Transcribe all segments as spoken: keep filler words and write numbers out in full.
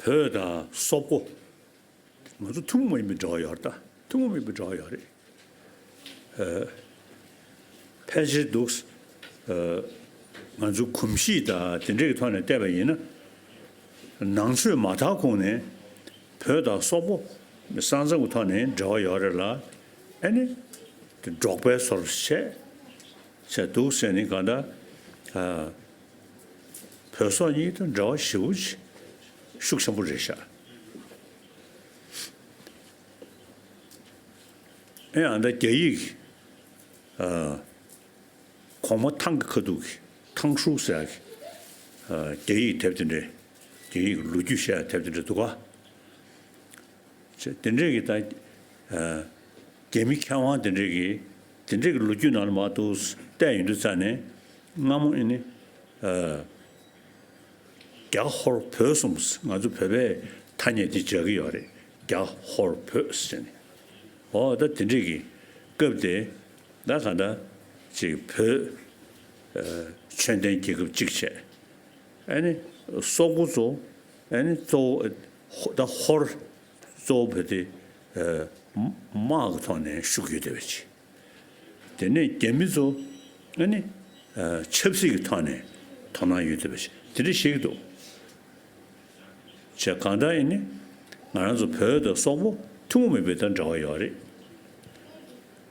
བོད་དང་སོག་པོ། ང་ཚོ་ཐུན་མོང་མ་ཡིན་པའི་འབྲེལ་བ་ཡོད་རེད་ད། ཐུན་མོང་མ་ཡིན་པའི་འབྲེལ་བ་ཡོད་རེད། ཨ། ཕལ་ཆེར་འདུག། ཨ། ང་ཚོ་གོམས་གཤིས་དང་དེ་འདྲའི་གི་ཐོག་ནས་བལྟས་པ་ཡིན་ན། ནང་ཆོས་མ་དར་གོང་ནས་བོད་དང་སོག་པོ་ས་མཚམས་ཀྱི་ཐོག་ནས་འབྲེལ་བ་ཡོད་རེད་ལ། ཨ་ནི་འབྲོག་པའི་བཟོ་འདྲ་བྱས་བྱས་འདུག་ཟེར་ནས་གང་ལྟར། ཨ། བོད་སོག་གཉིས་དང་འབྲེལ་བ་ཞེ་པོ་ཅིག་ཤུགས་ཆེན་པོ་རེད་ཤག། ཨེ་ཨ་ད་རྒྱ་ཡིག་ཨ། གོང་མ་ཐང་གི་ཁ་ཐུག་གི་ཐང་ཧྲུའུ་ཟེར་ཡག་གི། ཨ། རྒྱ་ཡིག་དེབ་དེ་འདྲས། རྒྱ་ཡིག་ལོ་རྒྱུས་བཤད་ཡག་དེབ་དེ་འདྲས་འདུག་ག། བྱས་དེ་འདྲས་ཀྱི་ད། ཨ། རྒྱ་མི་མཁས་དབང་དེ་འདྲས་ཀྱི་དེ་འདྲས་ཀྱི་ལོ་རྒྱུས་ནང་ལ་མར་འདུག་བལྟས་ཡོང་དུས་ཙ་ནས་སྔ་མོ་ཨེ་ནི། ཨ། རྒྱ་ཧོར་བོད་གསུམ། ང་ཚོ་བོད་པས་ཐ་སྙད་དེ་སྦྱར་གྱི་ཡོད་རེད། རྒྱ་ཧོར་བོད་ཟེར་ནས། འོ་ད་དེ་འདྲས་ཀྱི་སྐབས་དེ་ད་གང་ལྟར་ཅིག་བོད། ཨ། ཆོས་ལྡན་རྒྱལ་ཁབ་གཅིག་བྱས། ཨ་ནི་སོག་པོ་ཚོ། ཨ་ནི་གཙོ་བོ་ད་ཧོར་གཙོ་བོ་བོད་དེ། ཨ། དམག་གི་ཐོག་ནས་ཤུགས་ཡོད་བསྡད་པ་ཅིག། དེ་ནས་རྒྱ་མི་ཚོ་ཨ་ནི། ཨ། ཆབ་སྲིད་ཀྱི་ཐོག་ནས་དོ་སྣང་ཡོད་བསྡད་པ་ཞིག་དེ་འདྲ་བཤད་ཀྱི་འདུག། བྱས་གང་ལྟར་ཨ་ནི་ང་རང་ཚོ་བོད་དང་སོག་པོ་ཐུན་མོང་མ་ཡིན་པའི་ད་འབྲེལ་བ་ཡོད་རེད།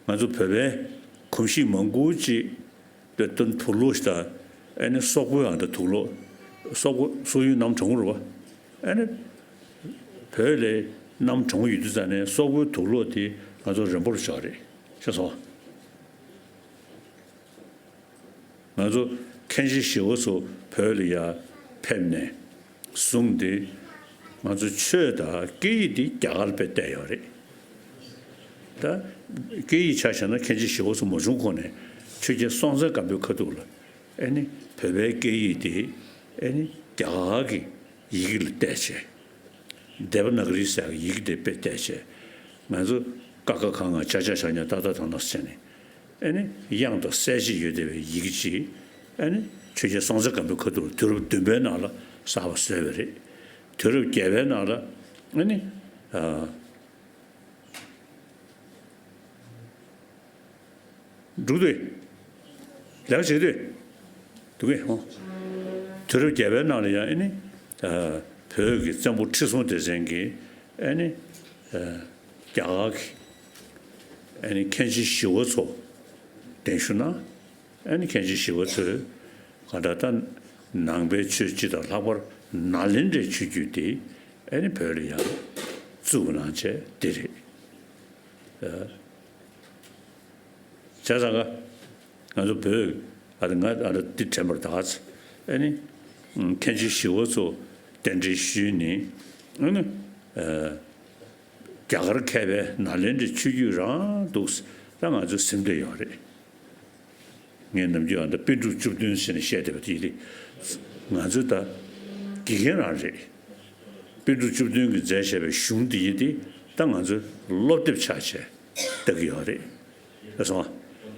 ང་ཚོ་བོད་པའི་གོམས་གཤིས་མང་པོ་ཅིག་དཔེ་སྟོན་དུག་ལོག་ཞིག་དང་། ཨ་ནི་སོག་པོའི་ཨ་ད་དུག་ལོག། སོག་པོ་སོག་ཡུལ་གནམ་གྲང་པོ་རེད་པ། ཨ་ནི་བོད་ལ་གནམ་གྲང་པོ་ཡོད་དུས་ཙ་ནས་སོག་པོའི་དུག་ལོག་དེ་ང་ཚོ་རན་པོ་རེད་ཤག་རེད། ཤེས་སོང་། ང་ཚོ་མཁན་ཆེན་ཞི་བ་འཚོ་བོད་ལ་ཡར་ཕེབས་ནས་བཟུང་སྟེ། ང་ཚོ་ཆོས་དང་སྐད་ཡིག་འདི་རྒྱ་གར་ལ་དཔེ་བལྟས་ཡོད་རེད། ད་སྐད་ཡིག་ཆ་བཞག་ན་མཁན་ཆེན་ཞི་བ་འཚོ་མ་བྱུང་གོང་ནས་ཆོས་རྒྱལ་སྲོང་བཙན་སྒམ་པོའི་ཁ་ཐུག་ལ་ཨ་ནི་བོད་པའི་སྐད་ཡིག་འདི་ཨ་ནི་རྒྱ་གར་གྱི་ཡི་གེ་ལ་བལྟས་བྱས། དེ་བ་ན་ག་རི་ཟེར་ཡག་ཡི་གེ་དེ་དཔེ་བལྟས་བྱས། ང་ཚོ་ཀ་ཁ་ག་ང་ཅ་ཆ་ཞ་ཉ་ཏ་ཏ་ད་ན་ཟེར་ནས། ཨ་ནི་དབྱངས་དང་གསལ་བྱེད་ཡོད་བསྡད་པའི་ཡི་གེ་ཅིག། ཨ་ནི་ཆོས་རྒྱལ་སྲོང་བཙན་སྒམ་པོའི་ཁ་ཐུག་ལ་དུས་རབས་བདུན་པའི་ནང་ལ་གསར་པ་བཟོས་པ་རེད། དུས་རབས་བརྒྱད་པའི་ནང་ལ་ཨ་ནི། ཨ། འགྲིག་འདུག། ལས་ཀ་བྱེད་འདུག། འདུག་གས། ཨོ། དུས་རབས་བརྒྱད་པའི་ནང་ལ་ཡང་ཨ་ནི། ཨ། བོད་ཀྱི་བཙན་པོ་ཁྲི་སྲོང་ལྡེ་བཙན་གྱིས་ཨ་ནི། ཨ། རྒྱ་གར་གྱི་ཨ་ནི་མཁན་ཆེན་ཞི་བ་འཚོ་གདན་ཞུ་གནང་། ཨ་ནི་མཁན་ཆེན་ཞི་བ་འཚོས་གང་ལྟར་ད་ནང་པའི་ཆོས་སྤྱི་དང་ལྷག་པར་ནཱ་ལེནྡྲའི་ཆོས་བརྒྱུད་དེ་ཨ་ནི་བོད་ལ་ཡང་བཙུགས་གནང་བྱས་དེ་རེད། ཨ། བྱས་ཙང་ཀ་ང་ཚོ་བོད། ཨ་རེ་ང་ཨ་རེ་འདི་དྲན་པར་གདའ་ཚེ། ཨ་ནི་མཁན་ཆེན་ཞི་བ་འཚོ་གདན་འདྲེན་ཞུས་ནས། ཨ་ནི། ཨ། རྒྱ་གར་མཁས་པའི་ནཱ་ལེནྡྲའི་ཆོས་བརྒྱུད་རང་འདུག་ད་ང་ཚོ་ཟིན་བསྡད་ཡོད་རེད། ངས་ནམ་རྒྱུན་ཨ་ད་པཎ་གྲུབ་བཅུ་བདུན་ཟེར་ནས་བཤད་བསྡད་པ་དེ་ཡིན་ཏེ། ང་ཚོ་ད་དགེ་རྒན་རང་རེད། པཎ་གྲུབ་བཅུ་བདུན་གྱིས་མཛད་བཞག་པའི་གཞུང་འདི་ཡིན་ཏེ་ད་ང་ཚོ་སློབ་དེབ་ཆགས་བྱས་ལྟ་གི་ཡོད་རེད། ལགས་སོ།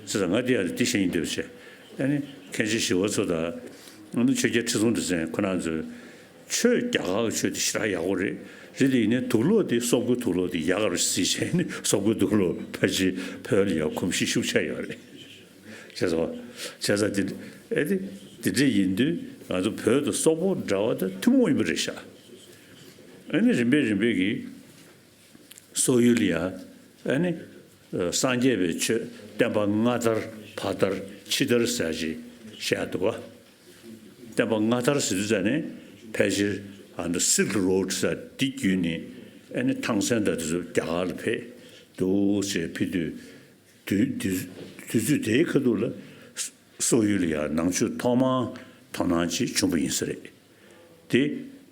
ཟེར་ཙང་ང་འདི་ཡང་འདི་བཤད་སྙིང་འདོད་བྱས། ཨ་ནི་མཁན་ཆེན་ཞི་བ་འཚོ་དང་། ཨ་ནི་ཆོས་རྒྱལ་ཁྲི་སྲོང་ལྡེ་བཙན་ཁོ་རང་ཚོས་ཆོས་རྒྱ་གར་གྱི་ཆོས་དེ་ཞེ་དྲག་ཡག་པོ་རེད། རེད་དེ་ཡིན་ནའི་དུག་ལོག་དེ་སོག་པོའི་དུག་ལོག་དེ་ཡག་ག་རེད་ཟེར་བྱས་ནས་སོག་པོའི་དུག་ལོག་ཕལ་ཆེར་བོད་ལ་ཡང་གོམས་གཤིས་ཤུགས་ཆེ་ཡོད་རེད། བྱས་ཙང་བྱས་ཙང་དེ་ཨེ་དེ་དེ་འདྲ་ཡིན་དུས་ང་ཚོ་བོད་དང་སོག་པོ་འདྲ་བ་དེ་ཐུན་མོང་ཡིན་པ་རེད་ཤག། ཨ་ནི་རིམ་པས་རིམ་པས་ཀྱིས། སོག་ཡུལ་ལ་ཡང་ཨ་ནི་སངས་རྒྱས་པའི་ཆོས་བསྟན་པ་སྔ་དར་བར་དར་ཕྱི་དར་ཟེར་ཅིག་བཤད་འདུག་ག། བསྟན་པ་སྔ་དར་ཟེར་དུས་ཙ་ནས་ཕལ་ཆེར་ཨ་ནི་སིལཀ་རོཌ་ཟེར་འདི་བརྒྱུད་ནས་ཨ་ནི་ཐང་སན་དང་དེ་ཚོ་རྒྱ་གར་ལ་ཕེབས་འདུག་ཟེར་ཕེབས་དུས། དུས་དུས་དུས་ཚོད་དེའི་ཁ་ཐུག་ལ་སོག་ཡུལ་ལ་ཡང་ནང་ཆོས་ཐོག་མར་དོ་སྣང་ཅིག་བྱུང་བ་ཡིན་ས་རེད། དེ་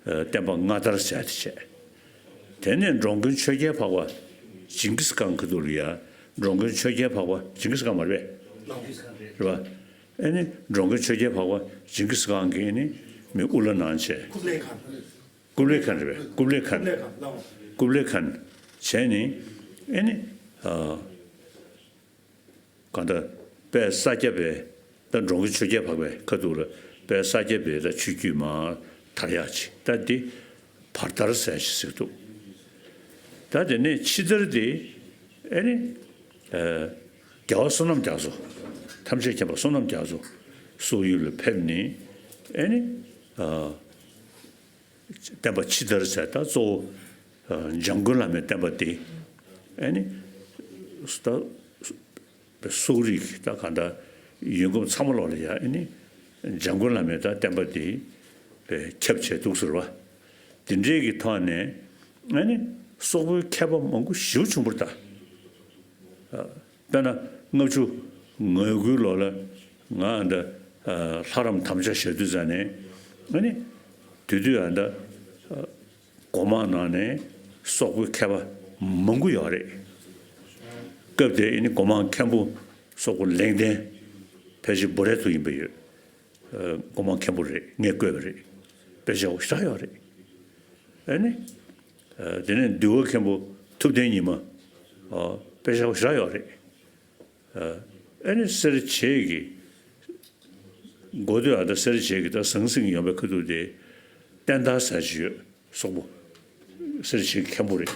ཨ་བསྟན་པ་སྔ་དར་ཟེར་དེ་བྱས། དེ་ནས་འགྲོ་མགོན་ཆོས་རྒྱལ་འཕགས་པ་ཇིང་གིས་ཁཱན་ཁ་ཐུག་ལ་ཡང་འགྲོ་མགོན་ཆོས་རྒྱལ་འཕགས་པ་ཇིང་གིས་ཁཱན་མ་རེད་པས། རེད་པ། ཨ་ནི་འགྲོ་མགོན་ཆོས་རྒྱལ་འཕགས་པ་ཇིང་གིས་ཁཱན་གྱིས་ནི་མི་དབུ་བླ་གནང་བྱས། ཀུབ་ལའི་ཁཱན། ཀུབ་ལའི་ཁཱན་རེད་པས། ཀུབ་ལའི་ཁཱན། ཀུབ་ལའི་ཁཱན་བྱས་ནི་ཨ་ནི་ཨ། གང་ལྟར་དཔལ་ས་སྐྱ་པའི་ད་འགྲོ་མགོན་ཆོས་རྒྱལ་འཕགས་པའི་ཁ་ཐུག་ལ་དཔལ་ས་སྐྱ་པའི་ད་ཆོས་བརྒྱུད་མར་དར་ཡག་ཅིག་ད་འདི་ བར་དར་ཟེར་ཞིག་ཟེར་འདུག་ད་དེ་ནས་ཕྱི་དར་དེ་ཨེ་ནི། ཨ། རྒྱལ་བ་བསོད་ནམས་རྒྱ་མཚོ། ཐམས་ཅད་མཁྱེན་པ་བསོད་ནམས་རྒྱ་མཚོ། སོག་ཡུལ་ལ་ཕེབས་ནས་ཨེ་ནི། ཨ། བསྟན་པ་ཕྱི་དར་ཟེར་ད་གཙོ་བོ། ཨ། འཇམ་མགོན་བླ་མའི་བསྟན་པ་དེ་ཨེ་ནི། ད་སོག་རིགས་ད་གང་ལྟར་ཡུལ་གོམས་ཚང་མ་ལོག་ལ་ཡ་ཨེ་ནི། འཇམ་མགོན་བླ་མའི་ད་བསྟན་པ་དེ་ཁྱབ་བྱས་འདུག་ཟེར་བ། དེ་འདྲའི་གི་ཐོག་ནས་ཨེ་ནི། སོག་པོའི་མཁས་པ་མང་པོ་ཞེ་པོ་བྱུང་བ་རེད་ད། དཔེར་ན་ལྔ་བཅུ་ང་དགུའི་ལོ་ལ་ང་འདི་ལྷ་རམས་དམ་བཅའ་བཞག་དུས་ཙ་ནས་ཨ་ནི་དེ་དུས་ཨ་འདི་སྒོ་མང་ནང་ནས་སོག་པོའི་མཁས་པ་མང་པོ་ཡོད་རེད། སྐབས་དེ་ཨ་ནི་སྒོ་མང་མཁན་པོ་སོག་པོ་ལེགས་ལྡན་ཕལ་ཆེར་བྷོ་རའི་ཐུ་ཡིན་པ་ཡོད། སྒོ་མང་མཁན་པོ་རེད། ངས་བསྐོས་པ་རེད། དཔེ་ཆ་ཞེ་དྲག་ཡོད་རེད། ཨ་ནི། དེ་ནས་འདུལ་བ་མཁན་པོ་ཐུབ་བསྟན་ཉི་མ། དཔེ་ཆ་ཞེ་དྲག་ཡོད་རེད། ཨ་ནི་སེར་བྱེས་ཀྱི་འགོ་སྟོད་ཨ་ད་སེར་བྱེས་ཀྱི་ད་ཟང་ཟིང་ཡོང་པའི་ཁ་ཐུག་དེ་བསྟན་དར་ཟེར་གྱི་ཡོད། སོག་པོ་སེར་བྱེས་ཀྱི་མཁན་པོ་རེད།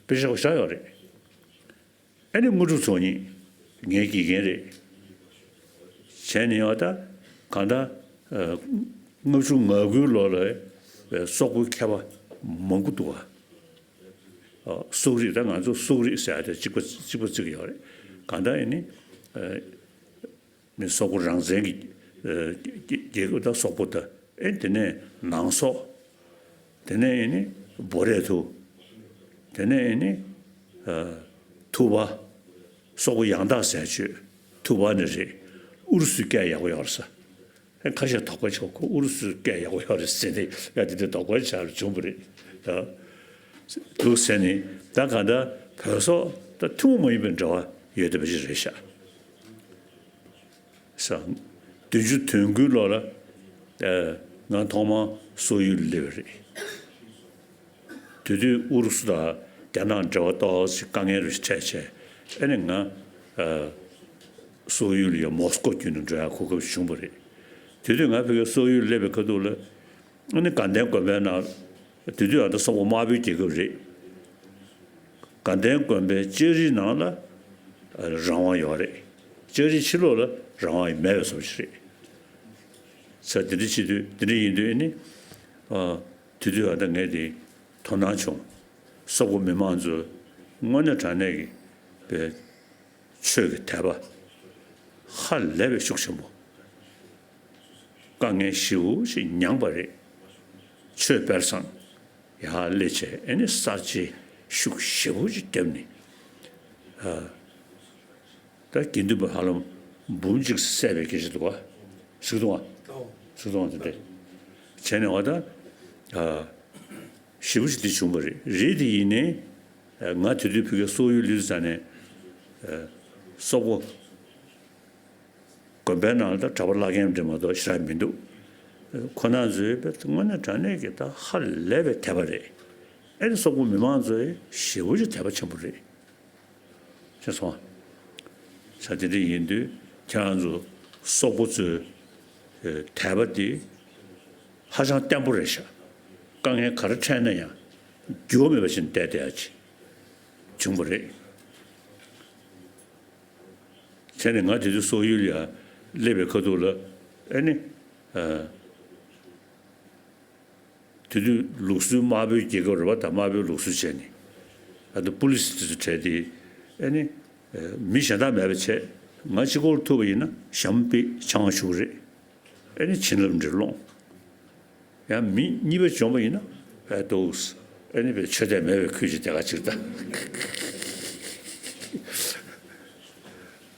དཔེ་ཆ་ཞེ་དྲག་ཡོད་རེད། ཨ་ནི་དངོས་གྲུབ་ཚོགས་གཉིས་ངའི་དགེ་རྒན་རེད། བྱས་ནས་ཨ་ད་གང་ལྟར་ལྔ་བཅུ་ང་དགུའི་ལོ་ལ་སོག་པོའི་མཁས་པ་མང་པོ་འདུག་བ། སོག་རིགས་ད་ང་ཚོ་སོག་རིགས་ཟེར་ཡ་དེ་གཅིག་པ་གཅིག་པ་བརྩི་གི་ཡོད་རེད། གང་ལྟར་ཨ་ནི་མི་སོག་པོ་རང་བཙན་གྱི་རྒྱལ་ཁབ་ད་སོག་པོ་ད་ཨེ་དེ་ནས་ནང་སོག་དེ་ནས་ཨེ་ནི་བྷོ་རའི་ཐུ། དེ་ནས་ཨེ་ནི་ཐུ་བ། སོག་པོ་ཡང་དག་ཟེར་ཆོས་ཐུ་བ་ནི་རེད། ཨུ་རུ་སུའི་སྐད་ཡག་པོ་ཡོད་རེད་ས། ཨེ་ཁ་ཤས་དོགས་པ་ཆོག་ཁོ་ཨུ་རུ་སུའི་སྐད་ཡག་པོ་ཡོད་རེད་ཟེར་ཏེ་ཡ་དེ་དེ་དོགས་པ་ཆགས་བྱུང་བ་རེད་ད། འདུག་ཟེར་ནས་ད་ག་ད་བོད་སོག་ད་ཐུན་མོང་མ་ཡིན་པའི་འབྲེལ་བ་ཡོད་བསྡད་པ་ཞིག་རེད་ཤག་ས། བདུན་ཅུ་དོན་དགུའི་ལོ་ལ་ང་ཐོག་མར་སོག་ཡུལ་སླེབས་པ་རེད། དེ་དུས་ཨུ་རུ་སུ་དང་རྒྱ་ནག་འབྲེལ་བ་ཏོག་ཙམ་དཀའ་ངལ་རུ་འཕྲད་བྱས་ཨ་ནི་ང་སོག་ཡུལ་ལ་ཡ་མོ་སི་ཀོ་བརྒྱུད་ནས་འགྲོ་ཡ་གོ་སྐབས་བྱུང་བ་རེད། དེ་དུས་ང་ཕ་གིར་སོག་ཡུལ་སླེབས་པའི་ཁ་ཐུག་ལ། ཨ་ནི་དགའ་ལྡན་དགོན་པའི་ནང་དེ་དུས་ཨ་ད་སོག་པོ་དམར་པོའི་རྒྱལ་ཁབ་རེད། དགའ་ལྡན་དགོན་པའི་ལྕགས་རིའི་ནང་ལ་རང་དབང་ཡོད་རེད། ལྕགས་རིའི་ཕྱི་ལོགས་ལ་རང་དབང་མེད་པའི་བཟོ་ཞིག་རེད། ས་དེ་འདྲ་བྱེད་དུས་དེ་འདྲ་ཡིན་དུས་ཨ་ནི། དེ་དུས་ཨ་ད་ངས་དེ་དོ་སྣང་བྱུང་། སོག་པོ་མི་མང་ཚོས་དངོས་གནས་དྲང་གནས་ཀྱི་པའི་ཆོས་ཀྱི་དད་པ་ཧ་ལས་པའི་ཤུགས་ཆེན་པོ། དཀའ་ངལ་ཞེ་པོ་ཞིག་མྱངས་པ་རེད། ཆོས་སྤེལ་སང་ཡར་སླེབས་བྱས་ཨེ་ནི་གསར་བརྗེ་ཤུགས་ཞེ་པོ་ཞིག་བརྒྱབ་ནས། ད་དགེ་འདུན་པ་ཧ་ལམ་འབུམ་གཅིག་བསད་པའི་སྐད་ཆ་འདུག་ག་གཟིགས་འདུག་ག་གཟིགས་འདུག་ག་དེ་འདྲ་བྱས་ནས་འོ་ད། ཞེ་པོ་ཞིག་འདི་བྱུང་བ་རེད། རེད་དེ་ཡིན་ནའི། ང་དེ་དུས་ཕ་གིར་སོག་ཡུལ་སླེབས་ཙ་ནས། སོག་པོ་དགོན་པའི་ནང་ལ་ད་གྲྭ་པ་བླ་རྒན་འདྲ་མ་གཏོགས་ཞེ་དྲག་མི་འདུག་ཁོ་རང་ཚོའི་དཔེ་དངོས་གནས་དྲང་གནས་ཀྱི་ད་ཧ་ལས་པའི་དད་པ་རེད། ཨེ་ནི་སོག་པོ་མི་མང་ཚོའི་ཞེ་པོ་ཅིག་དད་པ་ཆེན་པོ་རེད། ཤེས་སོང་། ས་དེ་འདྲ་ཡིན་དུས་ཁྱེད་རང་ཚོ་སོག་པོ་ཚོའི་དད་པ་དེ་ཧ་ཅང་བརྟན་པོ་རེད་ཤག་དཀའ་ངལ་ག་རེ་འཕྲད་ན་ཡང་འགྱུར་བ་མེད་པ་ཞིག་བསྡད་བསྡད་ཡ་ཅིག་བྱུང་བ་རེད། བྱས་ནས་ང་དེ་དུས་སོག་ཡུལ་ལ་སླེབས་པའི་ཁ་ཐུག་ལ་ཨེ་ནི། དེ་དུས་ལུགས་སྲོལ་དམར་པོའི་རྒྱལ་ཁབ་རེད་པ། ད་དམར་པོའི་ལུགས་སྲོལ་བྱས་ནས་ཨ་ད་པུ་ལི་སི་དེ་ཚོ་གྲས་དེ་ཨེ་ནི་མི་གཞན་དག་མེད་པ་བྱས། ང་གཅིག་པོར་ཐུག་པ་ཡིན་ན་ཞྭ་མོ་པས་ཆང་བ་བྱུག་རེད། ཨེ་ནི་བྱིན་རླབས་འདྲ་སློང་། ཡང་མི་གཉིས་པ་བྱུང་བ་ཡིན་ན་ཨེ་འདུག་ཨེ་ནི་པས་ཆོས་དད་མེད་པའི་ཁུལ་གྱི་དེ་ག་ཅིག་ད་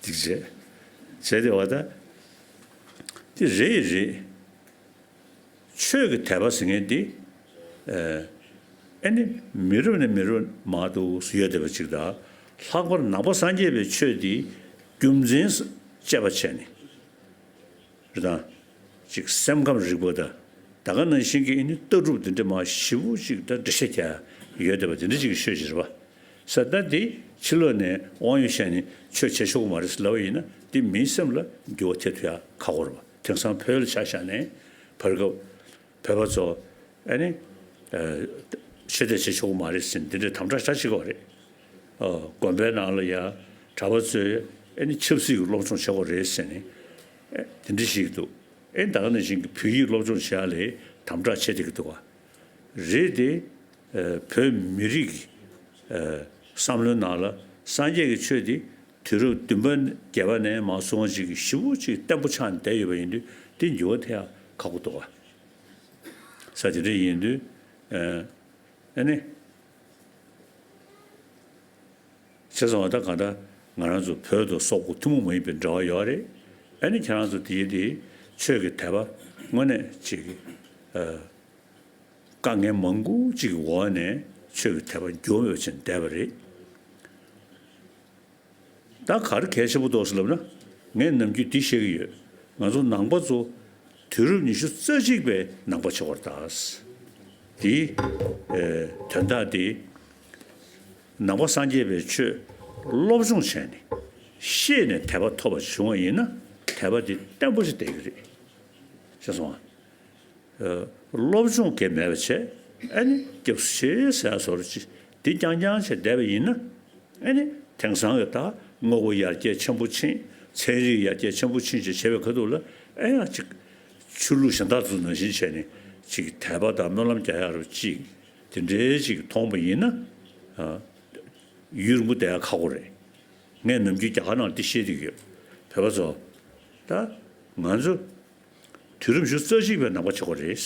ཅིག་བྱས་བྱས་ཏེ་བ་ད་དེ་རེད་རེད། ཆོས་ཀྱི་དད་པ་ཟེར་མཁན་འདི། ཨེ་ནི་མི་རབས་ནས་མི་རབས་མར་དུ་ཡོད་བསྡད་པ་ཅིག་དང་། ལྷག་པར་ནང་པ་སངས་རྒྱས་པའི་ཆོས་འདི་རྒྱུ་མཚན་དཔྱད་པ་བྱས་ནས་རེད་དང་། ཅིག་སེམས་ཁམས་རིག་པ་དང་། ད་ག་ནང་བཞིན་གྱི་ཨེ་ནི་ལྟ་གྲུབ་འདི་འདྲ་མར་ཞེ་པོ་ཅིག་ད་འགྲེལ་བཤད་རྒྱག་ཡོད་བསྡད་པ་འདི་འདྲ་ཅིག་གི་ཆོས་ཅིག་རེད་པ། ས་ད་འདི་ཕྱི་ལོགས་ནས་དབང་ཡོད་བཤད་ནས་ཆོས་བྱེད་ཆོག་གི་མ་རེད་ཟེར་ལབ་པ་ཡིན་ན་འདི་མིའི་སེམས་ལ་འགྱུར་བ་ཐེབས་ཐུབ་ཡ་ཁག་པོ་རེད་པ། དེང་སང་བོད་ལ་ཆ་བཞག་ནས་བར་སྐབས་བོད་པ་ཚོ་ཨ་ནི་ ཆེ་གཏད་བྱེད་ཆོག་གི་མ་རེད་ཟེར་ནས་འདི་འདྲའི་དམ་དྲག་ཞེ་དྲག་བྱེད་ཀྱི་ཡོད་རེད། ཨ། དགོན་པའི་ནང་ལ་ཡ་གྲྭ་པ་ཚོས་ཨ་ནི་ཆབ་སྲིད་ཀྱི་སློབ་སྦྱོང་བྱེད་དགོས་རེད་ཟེར་ནས་ཨ་དེ་འདྲ་བྱེད་ཀྱི་འདུག་ཨ་ནི་ད་ག་ནང་བཞིན་གྱི་བོད་ཡིག་སློབ་སྦྱོང་བྱེད་ཡ་ལ་དམ་དྲག་བྱེད་བསྡད་ཀྱི་འདུག་ག་རེད་དེ། ཨ། བོད་མི་རིགས་ཀྱི་ཨ་བསམ་བློའི་ནང་ལ་སངས་རྒྱས་ཀྱི་ཆོས་འདི་དུས་རབས་བདུན་པ་བརྒྱད་པ་ནས་མར་སོང་བ་ཅིག་གི་ཞེ་པོ་ཅིག་བརྟན་པོ་ཆགས་ནས་བསྡད་ཡོད་པ་ཡིན་དུས་འདི་འགྱུར་བ་ཐེབས་ཡ་ཁག་པོ་འདུག་ག་ས་དེ་འདྲ་ཡིན་དུས། ཨ་ནི། བྱས་ཙང་ད་གང་ལྟར་ང་རང་ཚོ་བོད་དང་སོག་པོ་ཐུན་མོང་མ་ཡིན་པའི་འབྲེལ་བ་ཡོད་རེད། ཨ་ནི་ཁྱེད་རང་ཚོ་དེའི་དེ་ཆོས་ཀྱི་དད་པ་དངོས་གནས་ཅིག་ཨ། དཀའ་ངལ་མང་པོ་ཅིག་གི་འོག་ནས་ཆོས་ཀྱི་དད་པ་འགྱུར་བ་ཡོད་ཕྱིན་བསྡད་པ་རེད། ད་ག་རེ་གལ་ཆེན་པོ་འདུག་ཟེར་ལབ་ན། ངས་ནམ་རྒྱུན་འདི་བཤད་ཀྱི་ཡོད། ང་ཚོ་ནང་པ་ཚོ་དུས་རབས་ཉི་ཤུ་རྩ་གཅིག་པའི་ནང་པ་ཆགས་པར་གདའ། དེའི་ཨེ་དོན་དག་དེ། ནང་པ་སངས་རྒྱས་པའི་ཆོས་སློབ་སྦྱོང་བྱས་ནས་ཤེས་ནས་དད་པ་ཐོབ་པ་བྱུང་བ་ཡིན་ན་དད་པ་དེ་བརྟན་པོ་ཞིག་བསྡད་ཀྱི་རེད། ཤེས་སོང་ང་། སློབ་སྦྱོང་གལ་མེད་པ་བྱས། ཨ་ནི་སྐྱབས་སུ་མཆི་ཟེར་ཡ་བཟོ་འདྲ་ཅིག་འདི་རྐྱང་རྐྱང་བྱས་བསྡད་པ་ཡིན་ན། ཨ་ནི་དེང་སང་གི་ད་དངོས་པོ་ཡར་རྒྱས་ཆེན་པོ་ཕྱིན། ཚན་རིག་ཡར་རྒྱས་ཆེན་པོ་ཕྱིན་ཅིག་བྱས་པའི་ཁ་ཐུག་ལ་ཨེ་ཡང་ཅིག་ཆོས་ལུགས་གཞན་དག་ཚོ་ནང་བཞིན་བྱས་ནས་ཅིག་དད་པ་དང་སྨོན་ལམ་རྒྱག་ཡ་རུ་ཅིག་དེ་འདྲའི་ཅིག་མཐོང་པ་ཡིན་ན། ཡུན་རིང་པོ་བསྡད་ཡ་ཁག་པོ་རེད། ངས་ནམ་རྒྱུན་རྒྱ་གར་ནང་འདི་བཤད་བསྡད་ཀྱི་ཡོད། བོད་པ་ཚོ། ད་ང་ཚོ་དུས་རབས་ཉི་ཤུ་རྩ་གཅིག་པའི་ནང་པ་ཆགས་པ་རེད།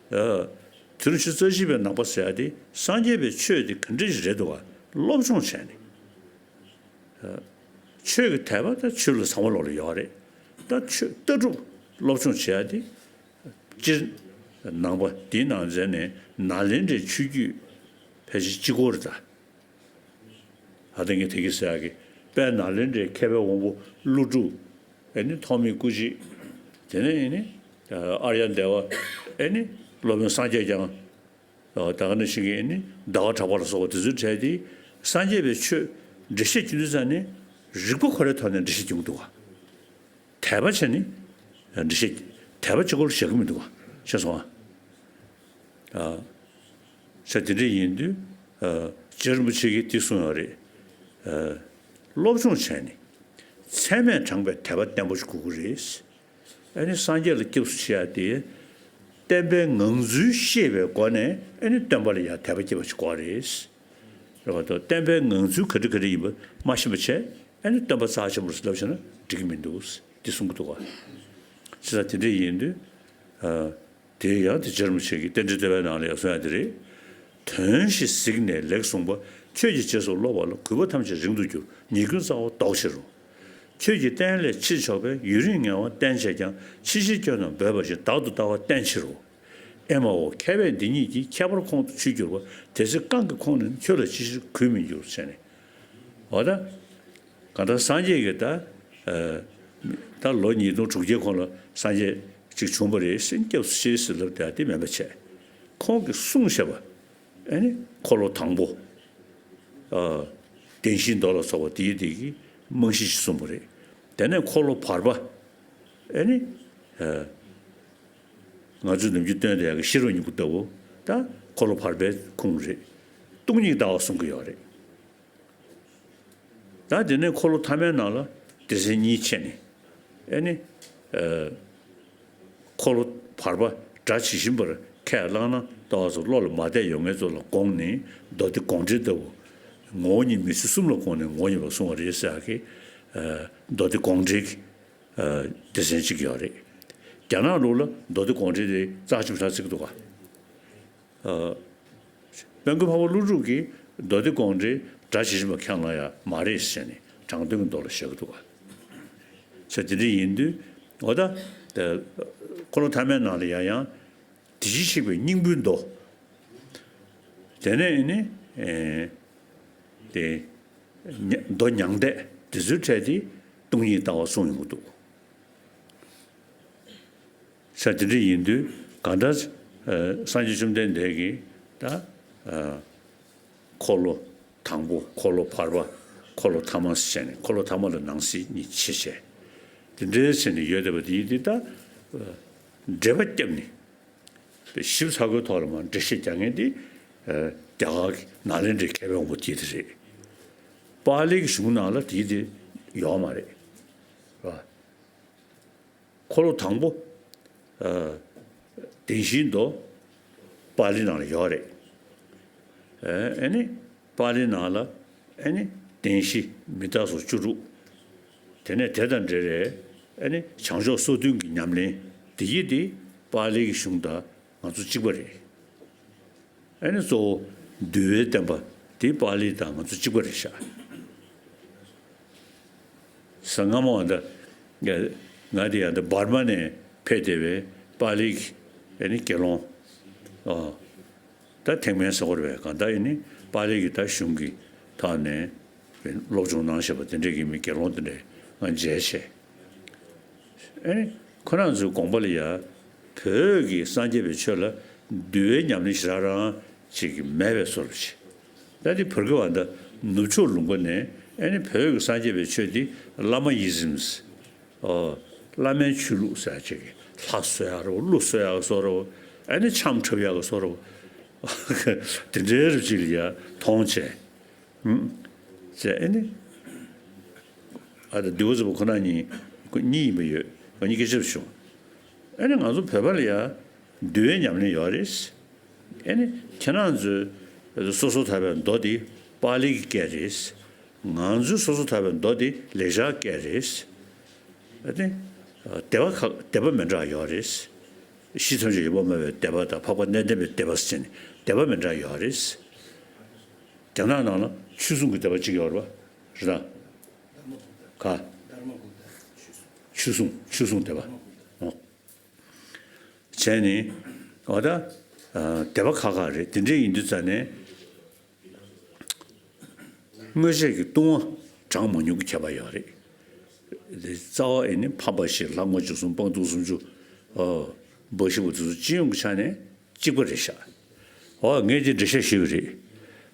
ཨ། དུས་རབས་ཉི་ཤུ་རྩ་གཅིག་པའི་ནང་པ་ཟེར་ཡ་དེ་སངས་རྒྱས་པའི་ཆོས་དེ་ག་འདྲ་ཞིག་རེད་འདུག་ག་སློབ་སྦྱོང་བྱས་ནས། ཨ། ཆོས་ཀྱི་དད་པ་ད་ཆོས་ལ་ཚང་མ་ལོག་ལ་ཡོད་རེད། ད་ཆོས་ལྟ་གྲུབ་སློབ་སྦྱོང་བྱེད་ཡ་དེ་སྤྱིར་ནང་པ་དེའི་ནང་ཚན་ནས་ནཱ་ལེནྡྲའི་ཆོས་བརྒྱུད་ཕལ་ཆེར་གཅིག་པོ་རེད་ད། ད་ལྟ་ངས་དེ་གི་ཟེར་ཡག་གི་དཔལ་ནཱ་ལེནྡྲའི་མཁས་པའི་དབང་པོ་ཀླུ་སྒྲུབ། ཨེ་ནི་ཐོགས་མེད་སྐུ་མཆེད། དེ་ནས་ཨེ་ནི་ཨརྱ་དེ་བ། ཨེ་ནི་སློབ་དཔོན་སངས་རྒྱས་བསྐྱངས། ད་ག་ནང་བཞིན་གྱི་ཨེ་ནི་ཟླ་བ་གྲགས་པ་ལ་སོགས་པ་དེ་ཚོའི་གྲས་དེ་སངས་རྒྱས་པའི་ཆོས་འགྲེལ་བཤད་བགྱི་དུས་ཙང་ནས་རིགས་པ་ཁོ་རའི་ཐོག་ནས་འགྲེལ་བཤད་བགྱི་གི་འདུག་ག་དད་པ་བྱས་ནས་འགྲེལ་བཤད། དད་པ་གཅིག་པོ་ལ་བཞག་གི་མི་འདུག་ག་ཤེས་སོང་ཨ། ཨ། ས་དེ་འདྲ་ཡིན་དུས། ཨ། རྗེ་རིན་པོ་ཆེ་གིས་འདི་གསུངས་ཡོད་རེད། ཨ། སློབ་སྦྱོང་བྱས་ནས་ཚད་མས་དྲངས་པའི་དད་པ་བརྟན་པོ་ཞིག་དགོས་ཀྱི་རེད། ཨ་ནི་སངས་རྒྱས་ལ་སྐྱབས་སུ་མཆི་ཡ་དེ། བསྟན་པའི་ངང་ཚུལ་ཤེས་པའི་སྒོ་ནས་ཨ་ནི་སྟོན་པ་ལ་ཡང་དད་པ་སྐྱེ་བ་ཞིག་དགོས་རེད། རེད་བ་དང་། བསྟན་པའི་ངང་ཚུལ་ག་འདྲ་ག་འདྲ་ཡིན་པ་མ་ཤེས་པ་བྱས་ཨ་ནི་སྟོན་པ་རྩ་ཆེན་པོ་རེད་ལབ་བྱས་ན་འགྲིག་གི་མི་འདུག་འདི་གསུང་གི་འདུག་ག་བྱས་ཙང་དེ་འདྲ་ཡིན་དུས། ཨ། དེ་ཡང་དེ་རྗེ་རིན་པོ་ཆེ་གིས་རྟེན་འབྲེལ་བསྟོད་པའི་ནང་ལ་ཡང་གསུངས་ཡ་དེ་རེད། དོན་བཞི་གཟིགས་ནས་ལེགས་གསུངས་པ། ཆོས་ཀྱི་རྗེས་སུ་སློབ་པ་ལ། གུས་པ་ཐམས་ཅད་རིང་དུ་འགྱུར། ཉེས་ཀུན་རྩ་བ་ཟློག་ཕྱིར་རོ། ཆོས་ཀྱི་རྟེན་ལས་ཕྱིར་ཕྱོགས་པས། ཡུན་རིང་ངལ་བ་བསྟེན་བྱས་ཀྱང་། ཕྱི་ཕྱིར་སྐྱོ་རྣམས་འབོད་པ་བཞིན། བདག་ཏུ་ལྟ་བ་བསྟེན་ཕྱིར་རོ། ཨེ་མའོ། མཁས་པས་འདི་ཉིད་ཀྱི། ཁྱད་པར་ཁོང་དུ་ཆུད་གྱུར་པ། དེ་ཚེ་རྐང་གི་ཁོང་ནས་ནི། ཁྱོད་ལ་ཅི་ཕྱིར་གུས་མི་འགྱུར་ཟེར་ནས། འོ་ད། གང་ལྟར་སངས་རྒྱས་ཀྱིས་ད། ཨ། ད་ལོ་ཉིས་སྟོང་དྲུག་བརྒྱའི་གོང་ལ་སངས་རྒྱས་ཅིག་བྱུང་བ་རེད་ཟེར། སྐྱབས་སུ་མཆི་ཟེར་ལབ་དེ་དེ་མིན་པ་བྱས། ཁོང་གིས་གསུངས་བཞག་པ། ཨ་ནི་འཁོར་ལོ་དང་པོ། ཨ། བདེན་བཞིའི་མདོ་ལ་སོགས་པ་དེའི་དེ་གི་རྨང་གཞི་ཞིག་གསུངས་པ་རེད། དེ་ནས་འཁོར་ལོ་བར་པ། ཨ་ནི། ཨ། ང་ཚོས་ནམ་རྒྱུན་སྟོན་བསྡད་ཡག་གི་ཤེས་རབ་སྙིང་པོ་ལྟ་བུ་ད་འཁོར་ལོ་བར་པའི་ཁུངས་རེད། སྟོང་ཉིད་ལྟ་བ་གསུང་གི་ཡོད་རེད། ད་དེ་ནས་འཁོར་ལོ་ཐ་མའི་ནང་ལ་སྡེ་ཚན་གཉིས་ཕྱེ་ནས། ཨེ་ནི། ཨ། འཁོར་ལོ་བར་པ་སྒྲ་ཇི་བཞིན་པར་ཁས་བླངས་ན་ལྟ་བ་ཚོ་བློ་ལ་མ་བདེ་ཡོང་མཁན་ཚོ་ལ་དགོངས་ནས་མདོ་སྡེ་དགོངས་འགྲེལ་ལྟ་བུ། ངོ་བོ་ཉིད་མི་ཚེ་གསུམ་ལ་དགོངས་ནས་ངོ་བོ་ཉིད་པར་གསུངས་པ་རེད་ཟེར་ཡག་གི། ཨ། མདོ་སྡེ་དགོངས་འགྲེལ་གྱི། ཨ། སྡེ་ཚན་གཅིག་ཡོད་རེད། རྒྱ་ནག་ལུགས་ལ་མདོ་སྡེ་དགོངས་འགྲེལ་དེ་རྩ་ཆེན་པོ་ཆགས་ཀྱི་འདུག་ག་ཨ། དཔལ་མགོན་འཕགས་པ་ཀླུ་སྒྲུབ་ཀྱིས་མདོ་སྡེ་དགོངས་འགྲེལ་སྒྲ་ཇི་བཞིན་པ་ཁས་བླངས་ཡ་མ་རེད་ཟེར་ནས་དྲང་དོན་གྱི་མདོ་ལ་བཞག་གི་འདུག་ག་ས་དེ་འདྲ་ཡིན་དུས་འོ་ད། ཨ། འཁོར་ལོ་ཐ་མའི་ནང་ལ་ཡང་ཡང་དེ་བཞིན་གཤེགས་པའི་སྙིང་པོའི་མདོ། དེ་ནས་ནི། ཨེ། དེ། མདོ་མྱང་འདས་དེ་ཚོའི་གྲས་དེ་སྟོང་ཉིད་ལྟ་བ་གསུངས་ཡོང་གི་འདུག་ས་དེ་འདྲ་ཡིན་དུས་གང་ལྟར། ཨ། སངས་རྒྱས་བཅོམ་ལྡན་འདས་ཀྱིས་ད། ཨ། འཁོར་ལོ་དང་པོ། འཁོར་ལོ་བར་པ། འཁོར་ལོ་ཐ་མ་ཟེར་ནས་འཁོར་ལོ་ཐ་མ་ལ་ནང་གསེས་གཉིས་ཕྱེ་བྱས། དེ་འདྲའི་ཟེར་ནས་ཡོད་བསྡད་པ་དེ་ཡིན་དུས་ད། ཨ། འགྲེལ་པ་བརྒྱབ་ནས། ཞིབ་ཚགས་པོའི་ཐོག་ལ་མར་འགྲེལ་བཤད་རྒྱག་མཁན་དེ་རྒྱ་གར་གྱི་ནཱ་ལེནྡྲའི་མཁས་པའི་དབང་པོ་དེ་དེ་རེད། པཱ་ལིའི་གཞུང་ནང་ལ་དེ་དེ་ཡོད་མ་རེད། རེད་བ། འཁོར་ལོ་དང་པོ། ཨ། བདེན་བཞིའི་མདོ། པཱ་ལི་ནང་ལ་ཡོད་རེད། ཨ་ནི་པཱ་ལི་ནང་ལ་ཨ་ནི་བདེན་བཞི་མི་རྟག་སོགས་བཅུ་དྲུག་དེ་ནས་དེ་དང་འབྲེལ་བའི་ཨ་ནི་བྱང་ཕྱོགས་སོ་བདུན་གྱི་ཉམས་ལེན་འདི་ཡིས་འདི་པཱ་ལིའི་གཞུང་དང་ང་ཚོ་གཅིག་པ་རེད། ཨ་ནི་གཙོ་བོ་འདུལ་བའི་བསྟན་པ་འདི་པཱ་ལི་དང་ང་ཚོ་གཅིག་པ་རེད་ཤག་གསང་སྔ་མོ་བ་འདི་ང་དེ་ཡང་འདི་འབར་མ་ནས་ཕེབས་བསྡད་པའི་པཱ་ལིའི་ཨ་ནི་དགེ་སློང་། ཨོ། ད་ཐེག་དམན་ཟེར་དགོས་རེད་པས། གང་ལྟར་ཨ་ནི་པཱ་ལིའི་ད་གཞུང་གི་ཐོག་ནས་སློབ་སྦྱོང་གནང་བཞིན་པ་དེ་འདྲས་ཀྱི་མི་དགེ་སློང་དེ་འདྲས་ང་མཇལ་བྱས། ཨེ། ཁོ་རང་ཚོའི་དགོངས་པ་ལ་ཡ། བོད་ཀྱི་སངས་རྒྱས་པའི་ཆོས་ལ་འདུལ་བའི་ཉམས་ལེན་ཞེ་དྲག་རང་ཅིག་མེད་པའི་བཟོ་འདྲ་ཅིག་ད་དེ་བོད་ཀྱི་བ་འདི་ནུབ་ཕྱོགས་ལུང་པ་ནས་ཨེ་ནི་བོད་ཀྱི་སངས་རྒྱས་པའི་ཆོས་འདི་བླ་མ་ཡི་ཟིམས། ཨོ། བླ་མའི་ཆོས་ལུགས་ཟེར་ཅིག་ལྷ་གསོལ་ཡག་རོ་ཀླུ་གསོལ་ཡག་བཟོ་འདྲ། ཨེ་ནི་འཆམ་འཁྲབ་ཡག་བཟོ་འདྲ། དེ་འདྲའི་རུ་ཅིག་ལ་ཡ་མཐོང་བྱས། ཨུམ། ཟེར་ཨེ་ནི། ཨ་ད་འདུལ་བ་ཟེར་བ་ཁོ་ན་གཉིས། ཁོ་གཉིས་ཡིན་པ་ཡོད། ཁོ་གཉིས་སྐད་ཆ་བྱུང་། ཨེ་ནི་ང་ཚོ་བོད་པ་ལ་ཡ། འདུལ་བའི་ཉམས་ལེན་ཡོད་རེད། ཨེ་ནི་ཁྱེད་རང་ཚོའི་སོ་སོ་ཐར་པའི་མདོ་དེ་པཱ་ལི་གི་སྐད་རེད། ང་ཚོའི་སོ་སོ་ཐར་པའི་མདོ་དེ་ལེགས་སྦྱར་སྐད་རེད། ཨེ་ནི། སྡེ་པ་ཁག་སྡེ་པ་མི་འདྲ་ཡོད་རེད། ཤེས་ཐམས་ཅད་ཡོད་པར་སྨྲ་བའི་སྡེ་པ་དང་འཕགས་པ་གནས་བརྟན་པའི་སྡེ་པ་ཟེར་ནས་སྡེ་པ་མི་འདྲ་ཡོད་རེད། རྒྱ་ནག་ནང་ལ་ཆོས་སྲུང་གི་སྡེ་པ་གཅིག་ཡོད་རེད་པ། རེད་དང་། ག་ཆོས་སྲུང་ཆོས་སྲུང་སྡེ་པ། ཨོ། བྱས་ནས་འོ་ད། ཨ། སྡེ་པ་ཁག་ཁག་རེད། དེ་འདྲས་ཡིན་དུས་ཙ་ནས། སྔོན་ཆད་ཀྱི་ལྟུང་བ་བགྲང་མ་མྱོང་གི་ཁྱད་པར་ཡོད་རེད། དེ་རྩ་བ་ཡིན་ནི་ཕམ་པ་བཞི་ལྷག་མ་བཅུ་གསུམ་སྤང་གདུགས་སུམ་ཅུ། ཨོ། འབའ་ཞིག་པ་དེ་ཚོ་སྤྱི་ཡོངས་ཀྱི་ཆ་ནས་གཅིག་པ་རེད་ཤག་འོ་ངས་དེ་འགྲེལ་བཤད་ཞུས་པ་རེད།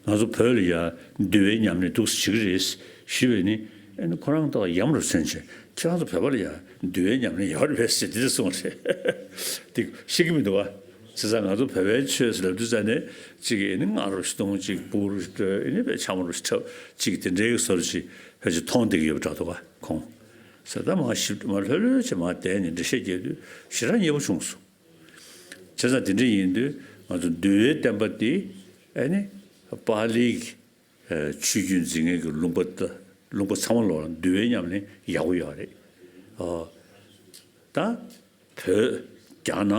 ང་ཚོ་བོད་ལ་ཡ་འདུལ་བའི་ཉམས་ལེན་འདུག་སེ་བྱེད་ཀྱི་རེད་ཞུས་པས་ནི། ཨེ་ནི་ཁོ་རང་ཏོག་ཡམ་རུ་མཚོན་བྱས། ཁྱེད་རང་ཚོ་བོད་པ་ལ་ཡ་འདུལ་བའི་ཉམས་ལེན་ཡོད་རེད་པས་ཟེར་དེ་འདྲ་གསུངས་པ་རེད། དེ་ཤེས་ཀྱི་མི་འདུག་བ། བྱས་ཙང་ང་ཚོ་བོད་པའི་ཆོས་ཟེར་ལབ་དུས་ཙ་ནས་གཅིག་གིས་ཨེ་ནི་སྔགས་རུ་ཞིག་གཏོང་། གཅིག་འབུར་རུ་སྤྲོད། ཨེ་ནི་དཔེ་ཆམ་རུ་ཞིག་འཁྲབ། གཅིག་དེ་འདྲའི་བཟོ་འདྲ་ཞིག་ཕལ་ཆེར་མཐོང་བསྡད་ཀྱི་ཡོད་པ་འདྲ་འདུག་ག་ཁོང་། ཟེར་ད་མར་ཞིབ་མར་ལྷོད་ལྷོད་བྱས་མར་བསྡད་ནས་འགྲེལ་བཤད་རྒྱག་དུས་ཞེ་དྲག་མཉེས་པོ་བྱུང་སོང་། བྱས་ཙང་དེ་འདྲ་ཡིན་དུས་ང་ཚོ་འདུལ་བའི་བསྟན་པ་འདི་ཨ་ནི་པཱ་ལིའི་ཆོས་བརྒྱུད་འཛིན་མཁན་གྱི་ལུང་པ་ད་ལུང་པ་ཚང་མ་ལོག་ལ་འདུལ་བའི་ཉམས་ལེན་ཡག་པོ་ཡོད་རེད། ཨོ། ད་བོད་རྒྱ་ནག་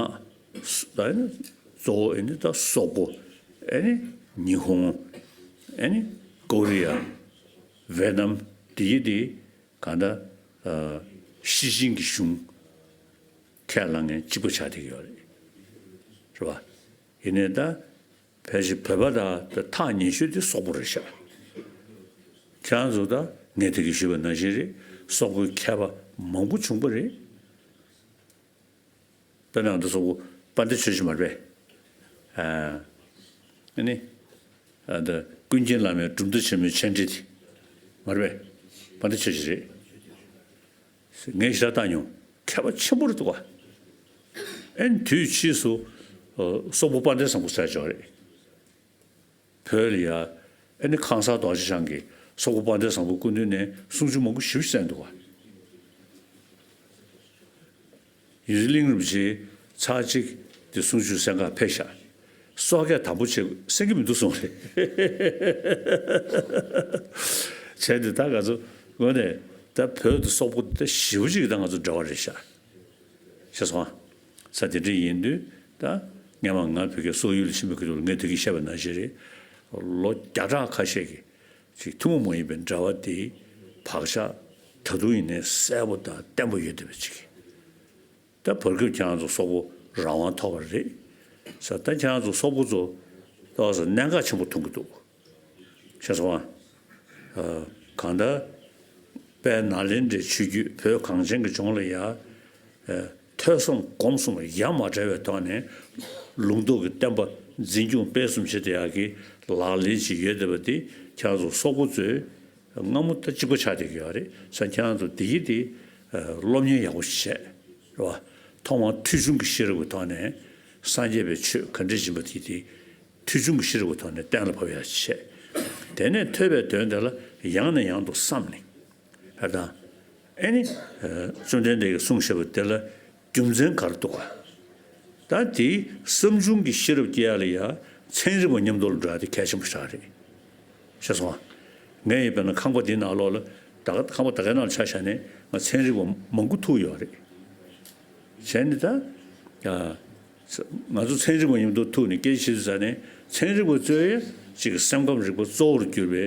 ཨ་ནི་གཙོ་བོ་ཨ་ནི་ད་སོག་པོ་ཨ་ནི་ཉི་ཧོང་ཨ་ནི་ཀོ་རི་ཡ་ཝེ་ནམ་དེ་ཡི་དེ། གང་ལྟར། ཨ། ཤི་ཅིན་གྱི་གཞུང་ཁས་བླངས་མཁན་གཅིག་པ་ཆགས་བསྡད་ཀྱི་ཡོད་རེད། རེད་བ། ཡིན་ནའི་ད་ཕལ་ཆེར་བོད་པ་དང་ད་ཐག་ཉེ་ཤོས་དེ་སོག་པོ་རེད་ཤག་ཁྱེད་རང་ཚོ་ད་ངས་དེ་གི་ཞུས་པ་ནང་བཞིན་རེད། སོག་པོའི་མཁས་པ་མང་པོ་བྱུང་པ་རེད། དཔེར་ན་ང་ཚོ་སོག་པོ་དཔལ་ལྡན་ཆོས་རྗེ་མ་རེད་པས། ཨ་ནི། ཨ་ད་ཀུན་མཁྱེན་བླ་མའི་གྲུབ་མཐའ་ཆེན་མོའི་མཆན་འགྲེལ་དེ་མ་རེད་པས། དཔལ་ལྡན་ཆོས་རྗེ་རེད། ངས་ཞེ་དྲག་བལྟས་མྱོང་། མཁས་པ་ཆེན་པོ་རེད་འདུག་ག་ཨེ་ནི་དུས་ཕྱིས་སུ་སོག་པོ་དཔལ་ལྡན་བཟང་པོ་ཟེར་ཅིག་ཡོད་རེད། བོད་ལ་ཡ། ཨེ་ནི་ཁང་གསར་རྡོ་རྗེ་འཆང་གིས་སོག་པོ་དཔལ་ལྡན་བཟང་པོའི་སྐུ་མདུན་ནས་གསུང་ཆོས་མང་པོ་ཞེ་པོ་ཅིག་གསན་འདུག་ག་ཡུན་རིང་རིན་པོ་ཆེ་ཚར་གཅིག་དེ་གསུང་ཆོས་གསན་གར་ཕེབས་ཤག་སོག་སྐད་དམ་པོ་བྱེད་གསན་གྱི་མི་འདུག་གསུངས་རེད། བྱས་ཏེ་ད་ང་ཚོ་ངོས་ནས་ད་བོད་དུ་སོག་པོ་ད་ཞེ་པོ་ཅིག་ད་ང་ཚོ་འབྲེལ་བ་རེད་ཤག་ཤེས་སོང་ཨ། ས་དེ་འདྲ་ཡིན་དུས་ད་སྔོན་མ་ང་བོད་ཀྱི་སོག་ཡུལ་ལ་ཕྱིན་པའི་སྐབས་དུས་ལ་ངས་དེ་གི་བཤད་པ་ནང་བཞིན་རེད། ལོ་བརྒྱ་ཕྲག་ཁ་ཤས་ཀྱི་ཅིག་ཐུན་མོང་མ་ཡིན་པའི་འབྲེལ་བ་དེའི་བག་ཆགས་ད་དུང་ཡིན་ནའི་གསལ་པོ་དང་བརྟན་པོ་ཡོད་བསྡད་པ་ཅིག་ད་བར་སྐབས་ཁྱེད་རང་ཚོ་སོག་པོ་རང་དབང་ཐོབ་པ་རེད། ས་ད་ཁྱེད་རང་ཚོ་སོག་པོ་ཚོ་ཏོག་ཙམ་གནད་འགག་ཆེན་པོ་མཐོང་གི་འདུག་ཤེས་སོང་ཨ། གང་ལྟར། དཔལ་ནཱ་ལེནྡྲའི་ཆོས་བརྒྱུད་བོད་གངས་ཅན་གྱི་ལྗོངས་ལ་ཡ། ཐོས་བསམ་སྒོམ་གསུམ་ཡ་མ་བྲལ་བའི་ཐོག་ནས། ལུང་རྟོགས་ཀྱི་བསྟན་པ་འཛིན་སྐྱོང་སྤེལ་གསུམ་བྱེད་བསྡད་ཡག་གི་ལག་ལེན་ཅིག་ཡོད་བསྡད་པ་དེ་ཁྱེད་རང་ཚོ་སོག་པོ་ཚོས་སྔ་མོ་ད་གཅིག་པ་ཆགས་བསྡད་ཀྱི་ཡོད་རེད་ས། ཁྱེད་རང་ཚོ་དེ་ཡི་དེ་སློབ་གཉེར་ཡག་པོ་ཞིག་བྱས། རེད་བ། ཐོག་མར་ཐོས་བྱུང་གི་ཤེས་རབ་ཀྱི་ཐོག་ནས་ སངས་རྒྱས་པའི་ཆོས་ག་འདྲ་ཡིན་པ་དེ་དེ་ཐོས་བྱུང་གི་ཤེས་རབ་ཀྱི་ཐོག་ནས་གཏན་ལ་ཕབ་ཡག་བྱས། དེ་ནས་ཐོས་པའི་དོན་དེ་ལ་ཡང་ནས་ཡང་དུ་བསམ་ནས། ཧར་དང་། ཨེ་ནི། བཅོམ་ལྡན་འདས་ཀྱིས་གསུངས་བཞག་པ་དེ་ལ་རྒྱུ་མཚན་ག་རེ་འདུག་ག་ད་དེའི་བསམ་བྱུང་གི་ཤེས་རབ་སྐྱེ་ཡག་ལ་ཡང་ཚན་རིག་པ་མཉམ་དུ་ལ་འགྲོ་ཡག་དེ་གལ་ཆེན་པོ་ཞིག་རེད། ཤེས་སོང་ང་། ངས་ཡིན་པ་ན་ཁང་པ་འདི་ནང་ལོགས་ལ་ད་ག་ཁང་པ་ད་གའི་ནང་ལ་ཆ་བཞག་ནས་ང་ཚན་རིག་པ་མང་པོ་ཐུག་ཡོད་རེད། བྱས་ནས་ད། ཨ། ང་ཚོ་ཚན་རིག་པ་མཉམ་དུ་ཐུག་ནས་སྐད་ཆ་བྱེད་དུས་ཙ་ནས་ཚན་རིག་པ་ཚོས་ཅིག་སེམས་ཁམས་རིག་པ་གཙོ་བོར་གྱུར་པའི་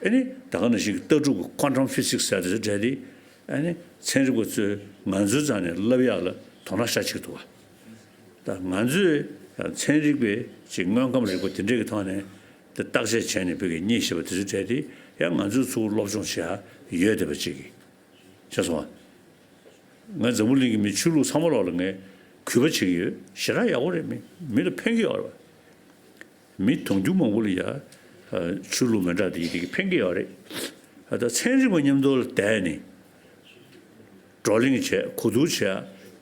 ཨ་ནི་ད་ག་ནང་བཞིན་གྱི་ལྟ་གྲུབ་ཀྱི་ཀོན་ཊམ་ཕི་སིག་ཟེར་དེ་ཚོ་གྲས་དེ་ཨ་ནི་ཚན་རིག་པ་ཚོས་ང་ཚོའི་རྩ་ནས་བསླབ་ཡག་ལ་དོ་སྣང་ཤ་ཆེ་འདུག་བ། ད་ང་ཚོས་ཚན་རིག་པའི་ཅིག་དངོས་ཁམས་རིག་པ་དེ་འདྲས་ཀྱི་ཐོག་ནས་ད་བརྟག་དཔྱད་བྱས་ནས་བོད་ཀྱི་རྙེད་བཞིན་པ་དེ་ཚོ་གྲས་དེ་ཡང་ང་ཚོས་ཚུར་སློབ་སྦྱོང་བྱེད་ཡག་ཡོད་བསྡད་པ་ཅིག་གིས། ཤེས་སོང་ང་། ང་འཛམ་བུ་གླིང་གི་མི་ཆོས་ལུགས་ཚང་མ་ལོག་ལ་ངས་གུས་པ་བྱེད་ཀྱི་ཡོད། ཞེ་དྲག་ཡག་པོ་རེད། མི་མི་ལ་ཕན་གྱི་ཡོད་རེད་བ། མི་དུང་ཕྱུར་མང་པོ་ལ་ཡ་ཆོས་ལུགས་མི་འདྲ་དེ་དེ་གི་ཕན་གྱི་ཡོད་རེད། ད་ཚན་རིག་པ་མཉམ་དུ་ལ་བསྡད་ནས་བགྲོ་གླེང་བྱས་གོ་བསྡུར་བྱས་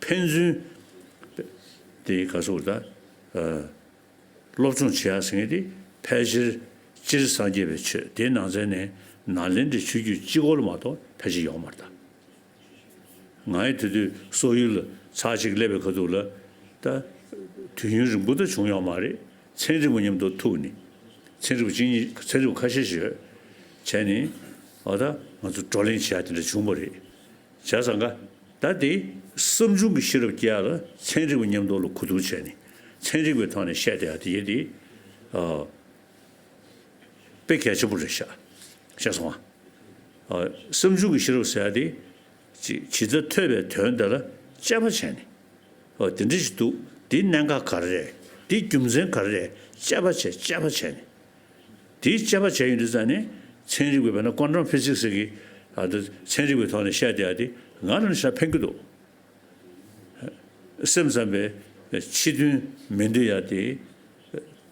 ཕན་ཚུན་དེ་ག་སོགས་ད། སློབ་སྦྱོང་བྱེད་ཡག་ཟེར་མཁན་དེ་ཕལ་ཆེར་སྤྱིར་སངས་རྒྱས་པའི་ཆོས་དེའི་ནང་ཚན་ནས་ནཱ་ལེནྡྲའི་ཆོས་བརྒྱུད་གཅིག་པོ་ལ་མ་གཏོགས་ཕལ་ཆེར་ཡོད་མ་རེད་ད། ང་ཡི་དེ་དུས་སོག་ཡུལ་ལ་ཚར་གཅིག་སླེབས་པའི་ཁ་ཐུག་ལ་ད་དུས་ཡུན་རིང་པོ་ད་བྱུང་ཡོད་མ་རེད། ཚན་རིག་པ་མཉམ་དུ་ཐུག་ནས་ཚན་རིག་པ་གཅིག་གཉིས་ཚན་རིག་པ་ཁ་ཤས་ཤིག་ཡོད་བྱས་ནས་འོ་ད་ང་ཚོ་བགྲོ་གླེང་བྱེད་ཡག་དེ་འདྲ་བྱུང་བ་རེད། བྱས་ཙང་ཀ་ད་དེ་བསམ་བྱུང་གི་ཤེས་རབ་སྐྱེ་ཡག་ལ་ཚན་རིག་པ་མཉམ་དུ་ལ་གོ་བསྡུར་བྱས་ནས་ཚན་རིག་པའི་ཐོག་ནས་བཤད་བསྡད་ཡག་དེ་ཡེ་དེ་ཨ། དཔེ་གལ་ཆེན་པོ་རེད་ཤག་ཤེས་སོང་ང་། ཨ། བསམ་བྱུང་གི་ཤེས་རབ་ཟེར་ཡག་དེ་ཇི་ཇི་ལྟར་ཐོས་པའི་དོན་དེ་ལ་དཔྱད་པ་བྱས་ནས་ཨ་དེ་འདྲ་ཞིག་འདུག་དེའི་གནད་འགག་ག་རེ་རེད། དེའི་རྒྱུ་མཚན་ག་རེ་རེད། དཔྱད་པ་བྱས་དཔྱད་པ་བྱས་ནས། དེའི་དཔྱད་པ་བྱས་ཡོང་དུས་ཙང་ནས་ཚན་རིག་པའི་བར་ན་ཀོན་ཊམ་ཕི་སིག་ཟེར་གི་ཨ་ད་ཚན་རིག་པའི་ཐོག་ནས་བཤད་བསྡད་ཡག་དེ་ང་རང་ཤ་ཕན་གི་འདུག་སེམས་ཙམ་པའི་ཕྱི་དོན་མི་འདོད་ཡག་དེ་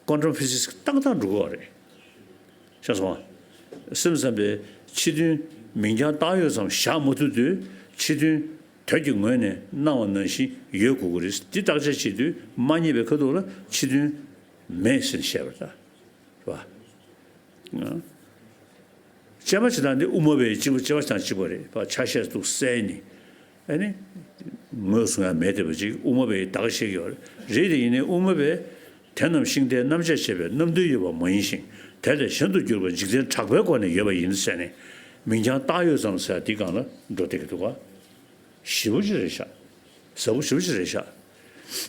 ཀོན་ཊམ་ཕི་སིག་ཏག་ཏག་འགྲོ་གི་རེད། ཤེས་སོང་ང་། སེམས་ཙམ་པའི་ཕྱི་དོན་མིང་རྐྱང་བཏགས་ཡོད་ཙམ་བཞག་མ་ཐུབ་དུས་ཕྱི་དོན་དོན་གྱི་ངོས་ནས་སྣང་བ་ནང་བཞིན་ཡོད་དགོས་ཀྱི་རེད། འདི་བརྟག་དཔྱད་བྱེད་དུས་མ་རྙེད་པའི་ཁ་ཐུག་ལ་ཕྱི་དོན་མེད་ཟེར་བཤད་པ་རེད་ད། རེད་པ། དཔྱད་པ་བྱེད་སྟངས་འདི་དབུ་མ་པའི་གཅིག་པ་དཔྱད་པ་བྱེད་སྟངས་གཅིག་པ་རེད་པ། ཆ་ཤས་འདུག་བསལ་ནས་ཨ་ནི་ངོས་བཟུང་ཡག་མེད་བསྡད་པ་ཅིག་དབུ་མ་པས་ད་ག་བཤད་ཀྱི་ཡོད་རེད། རེད་དེ་ཡིན་ནའི་དབུ་མ་པས་དེ་རྣམས་ཤིང་རྟའི་རྣམ་གཞག་བྱས་པའི་རྣམ་འདུལ་ཡོད་པ་མ་ཡིན་ཞིང་དེ་ལས་གཞན་དུ་གྱུར་པ་འཇིག་རྟེན་གྲགས་པའི་སྒོ་ནས་ཡོད་པ་ཡིན་ཟེར་ནས་མིང་རྐྱང་བཏགས་ཡོད་ཙམ་ཟེར་འདི་སྒང་ལ་འགྲོ་བསྡད་ཀྱི་འདུག་ག་ཞེ་པོ་ཅིག་རེད་ཤག་ཟབ་པོ་ཞེ་པོ་ཅིག་རེད་ཤག་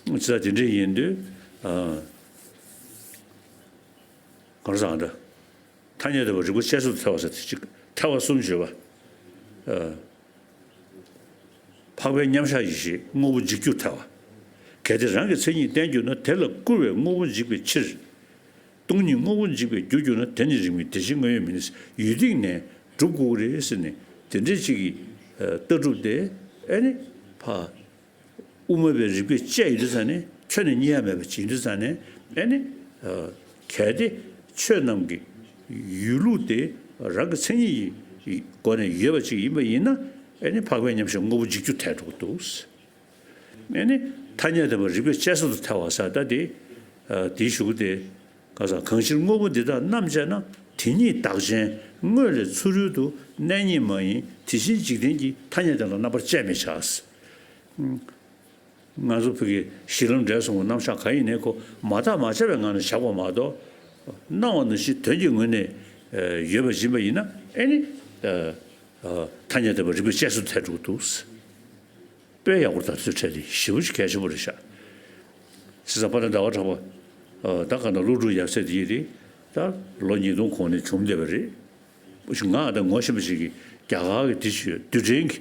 ཅི་ལྟར་དེ་འདྲ་ཡིན་དུས་ཨ། གང་ཟག་འདི། ཐ་སྙད་བསྟན་པ་རིགས་པ་དཔྱད་བཟོད་དུ་ཐལ་བ་ཟེར་དེ་གཅིག་ཐལ་བ་གསུམ་བརྗོད་པ། ཨ། འཕགས་པའི་མཉམ་གཞག་ཡེ་ཤེས་དངོས་པོ་འཇིག་རྒྱུར་ཐལ་བ། གལ་ཏེ་རང་གི་མཚན་ཉིད་བསྟན་གྱུར་ན་དེ་ལ་སྐུར་བས་དངོས་པོ་འཇིག་པའི་ཕྱིར། སྟོང་ཉིད་དངོས་པོ་འཇིག་པའི་རྒྱུར་གྱུར་ན་དེ་ནི་རིགས་མིན་དེ་བཞིན་དངོས་ཡོད་མིན། ཡུལ་སྟེང་ནས་སྒྲུབ་དགོས་ཀྱི་རེད་ཟེར་ནས་དེ་འདྲའི་གཅིག་གི་ལྟ་གྲུབ་དེ་ཨེ་ནི་ཕ། དབུ་མ་པའི་རིགས་པས་དཔྱད་ཡོང་དུས་ཙང་ནས་ཁྱོན་ནས་རྙེད་ཡ་མེད་པ་ཅིག་ཡིན་དུས་ཙང་ནས་ཨེ་ནི། གལ་ཏེ་ཆོས་རྣམས་ཀྱི་ཡུལ་ལུགས་དེ་རང་གི་མཚན་ཉིད་ཀྱི་སྒོ་ནས་ཡོད་པ་ཅིག་ཡིན་པ་ཡིན་ན་ཨེ་ནི་འཕགས་པའི་མཉམ་གཞག་དངོས་པོ་འཇིག་རྒྱུར་ཐལ་འགྲོ་གི་འདུག་ཨེ་ནི་ཐ་སྙད་བསྟན་པ་རིགས་པས་དཔྱད་བཟོད་དུ་ཐལ་བ་ཟེར་ད་དེ། དེའི་གཞུག་གུ་དེ། གང་ཟག་གང་ཕྱིར་དངོས་པོ་འདི་དག་རྣམ་དཔྱད་ན། དེ་ཉིད་བདག་གཞན་དངོས་ལས་ཚུ་རོལ་དུ། གནས་རྙེད་མ་ཡིན་དེ་བཞིན་འཇིག་རྟེན་གྱི། ཐ་སྙད་དེ་ལ་རྣམ་པར་དཔྱད་མི་བྱ། ང་ཚོ་བོད་ཀྱི་གཞི་ལམ་འབྲས་གསུམ་གྱི་རྣམ་གཞག་གང་ཡིན་ནའི་ཁོ་མ་བརྟགས་མ་དཔྱད་པའི་ངང་ནས་བཞག་པ་མ་གཏོགས། སྣང་བ་ནང་བཞིན་དོན་གྱི་ངོས་ནས་ཡོད་པ་ཡིན་པ་ཡིན་ན་ཨེ་ནི། ཐ་སྙད་བསྟན་པ་རིགས་པས་དཔྱད་བཟོད་དུ་ཐལ་འགྲོ་གི་འདུག་དཔེ་ཡག་པོ་དང་ཚུལ་ཁྲིམས་དེ་ཞེ་པོ་ཞིག་གལ་ཆེན་པོ་རེད་ཤག་བྱས་ཙང་དཔལ་ལྡན་ཟླ་བ་གྲགས་པ། ད་ག་ན་ཀླུ་སྒྲུབ་ཡབ་སྲས་དེ་ཡིན་དེ། ད་ལོ་ཉིས་སྟོང་གོང་ནས་བྱུང་བསྡད་པ་རེད། ང་ད་ངོ་ཤེས་པ་ཞིག་གིས་རྒྱ་གར་གྱི་དེ་ཞུས་རྡུལ་ཕྲན་གྱི་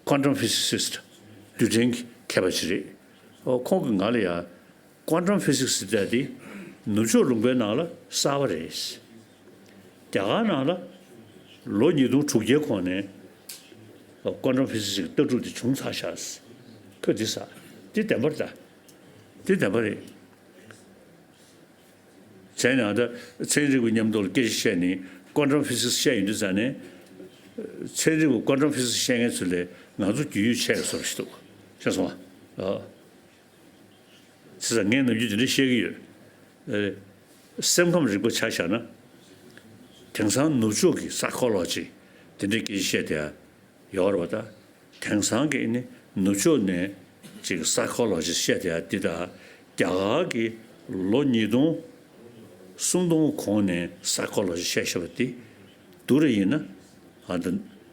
ཀོན་ཊམ་ཕི་སི་སི་སི་ཊི། རྡུལ་ཕྲན་གྱི་མཁས་པ་ཞིག་རེད། ཁོང་གིས་ང་ལ་ཡ། ཀོན་ཊམ་ཕི་སིག་སི་ཟེར་ཡ་དེ་ནུབ་ཕྱོགས་ལུང་པའི་ནང་ལ་གསར་པ་རེད། རྒྱ་གར་ནང་ལ་ལོ་ཉིས་སྟོང་དྲུག་བརྒྱའི་གོང་ནས་ཀོན་ཊམ་ཕི་སིག་སི་ལྟ་གྲུབ་དེ་བྱུང་ཚར་ཤག་ཁ་འདི་ས་འདི་བདེན་པ་རེད་ད། འདི་བདེན་པ་རེད། བྱས་ན་ད་ཚན་རིག་པའི་མཉམ་དུ་ལ་སྐད་ཆ་བཤད་ནས་ཀོན་ཊམ་ཕི་སིག་སི་བཤད་ཡོང་དུས་ཙང་ནས། ཚན་རིག་པ་ཀོན་ཊམ་ཕི་སིག་སི་བཤད་མཁན་ཚོ་ལས་ང་ཚོ་རྒྱུས་ཡོད་ཆེ་བ་བཟོ་འདྲ་ཞིག་འདུག་ཤེས་སོང་ཨ། བྱས་ཙང་ངས་ནམ་རྒྱུན་དེ་འདྲ་བཤད་ཀྱི་ཡོད། ཨེ། སེམས་ཁམས་རིག་པ་ཆ་བཞག་ན། དེང་སང་ནུབ་ཕྱོགས་ཀྱི་སའི་ཁོ་ལོ་ཇི་དེ་འདྲའི་སྐད་ཆ་བཤད་བསྡད་ཡོད་རེད་པ་ད། དེང་སང་གི་ནི་ནུབ་ཕྱོགས་ནས་ཅིག་སའི་ཁོ་ལོ་ཇི་བཤད་བསྡད་ཡ་འདི་དང་། རྒྱ་གར་གྱི་ལོ་ཉིས་སྟོང་། སུམ་སྟོང་གོང་ནས་སའི་ཁོ་ལོ་ཇི་བཤད་བཞིན་པ་འདི་བསྡུར་བ་ཡིན་ན། ཨ་ད་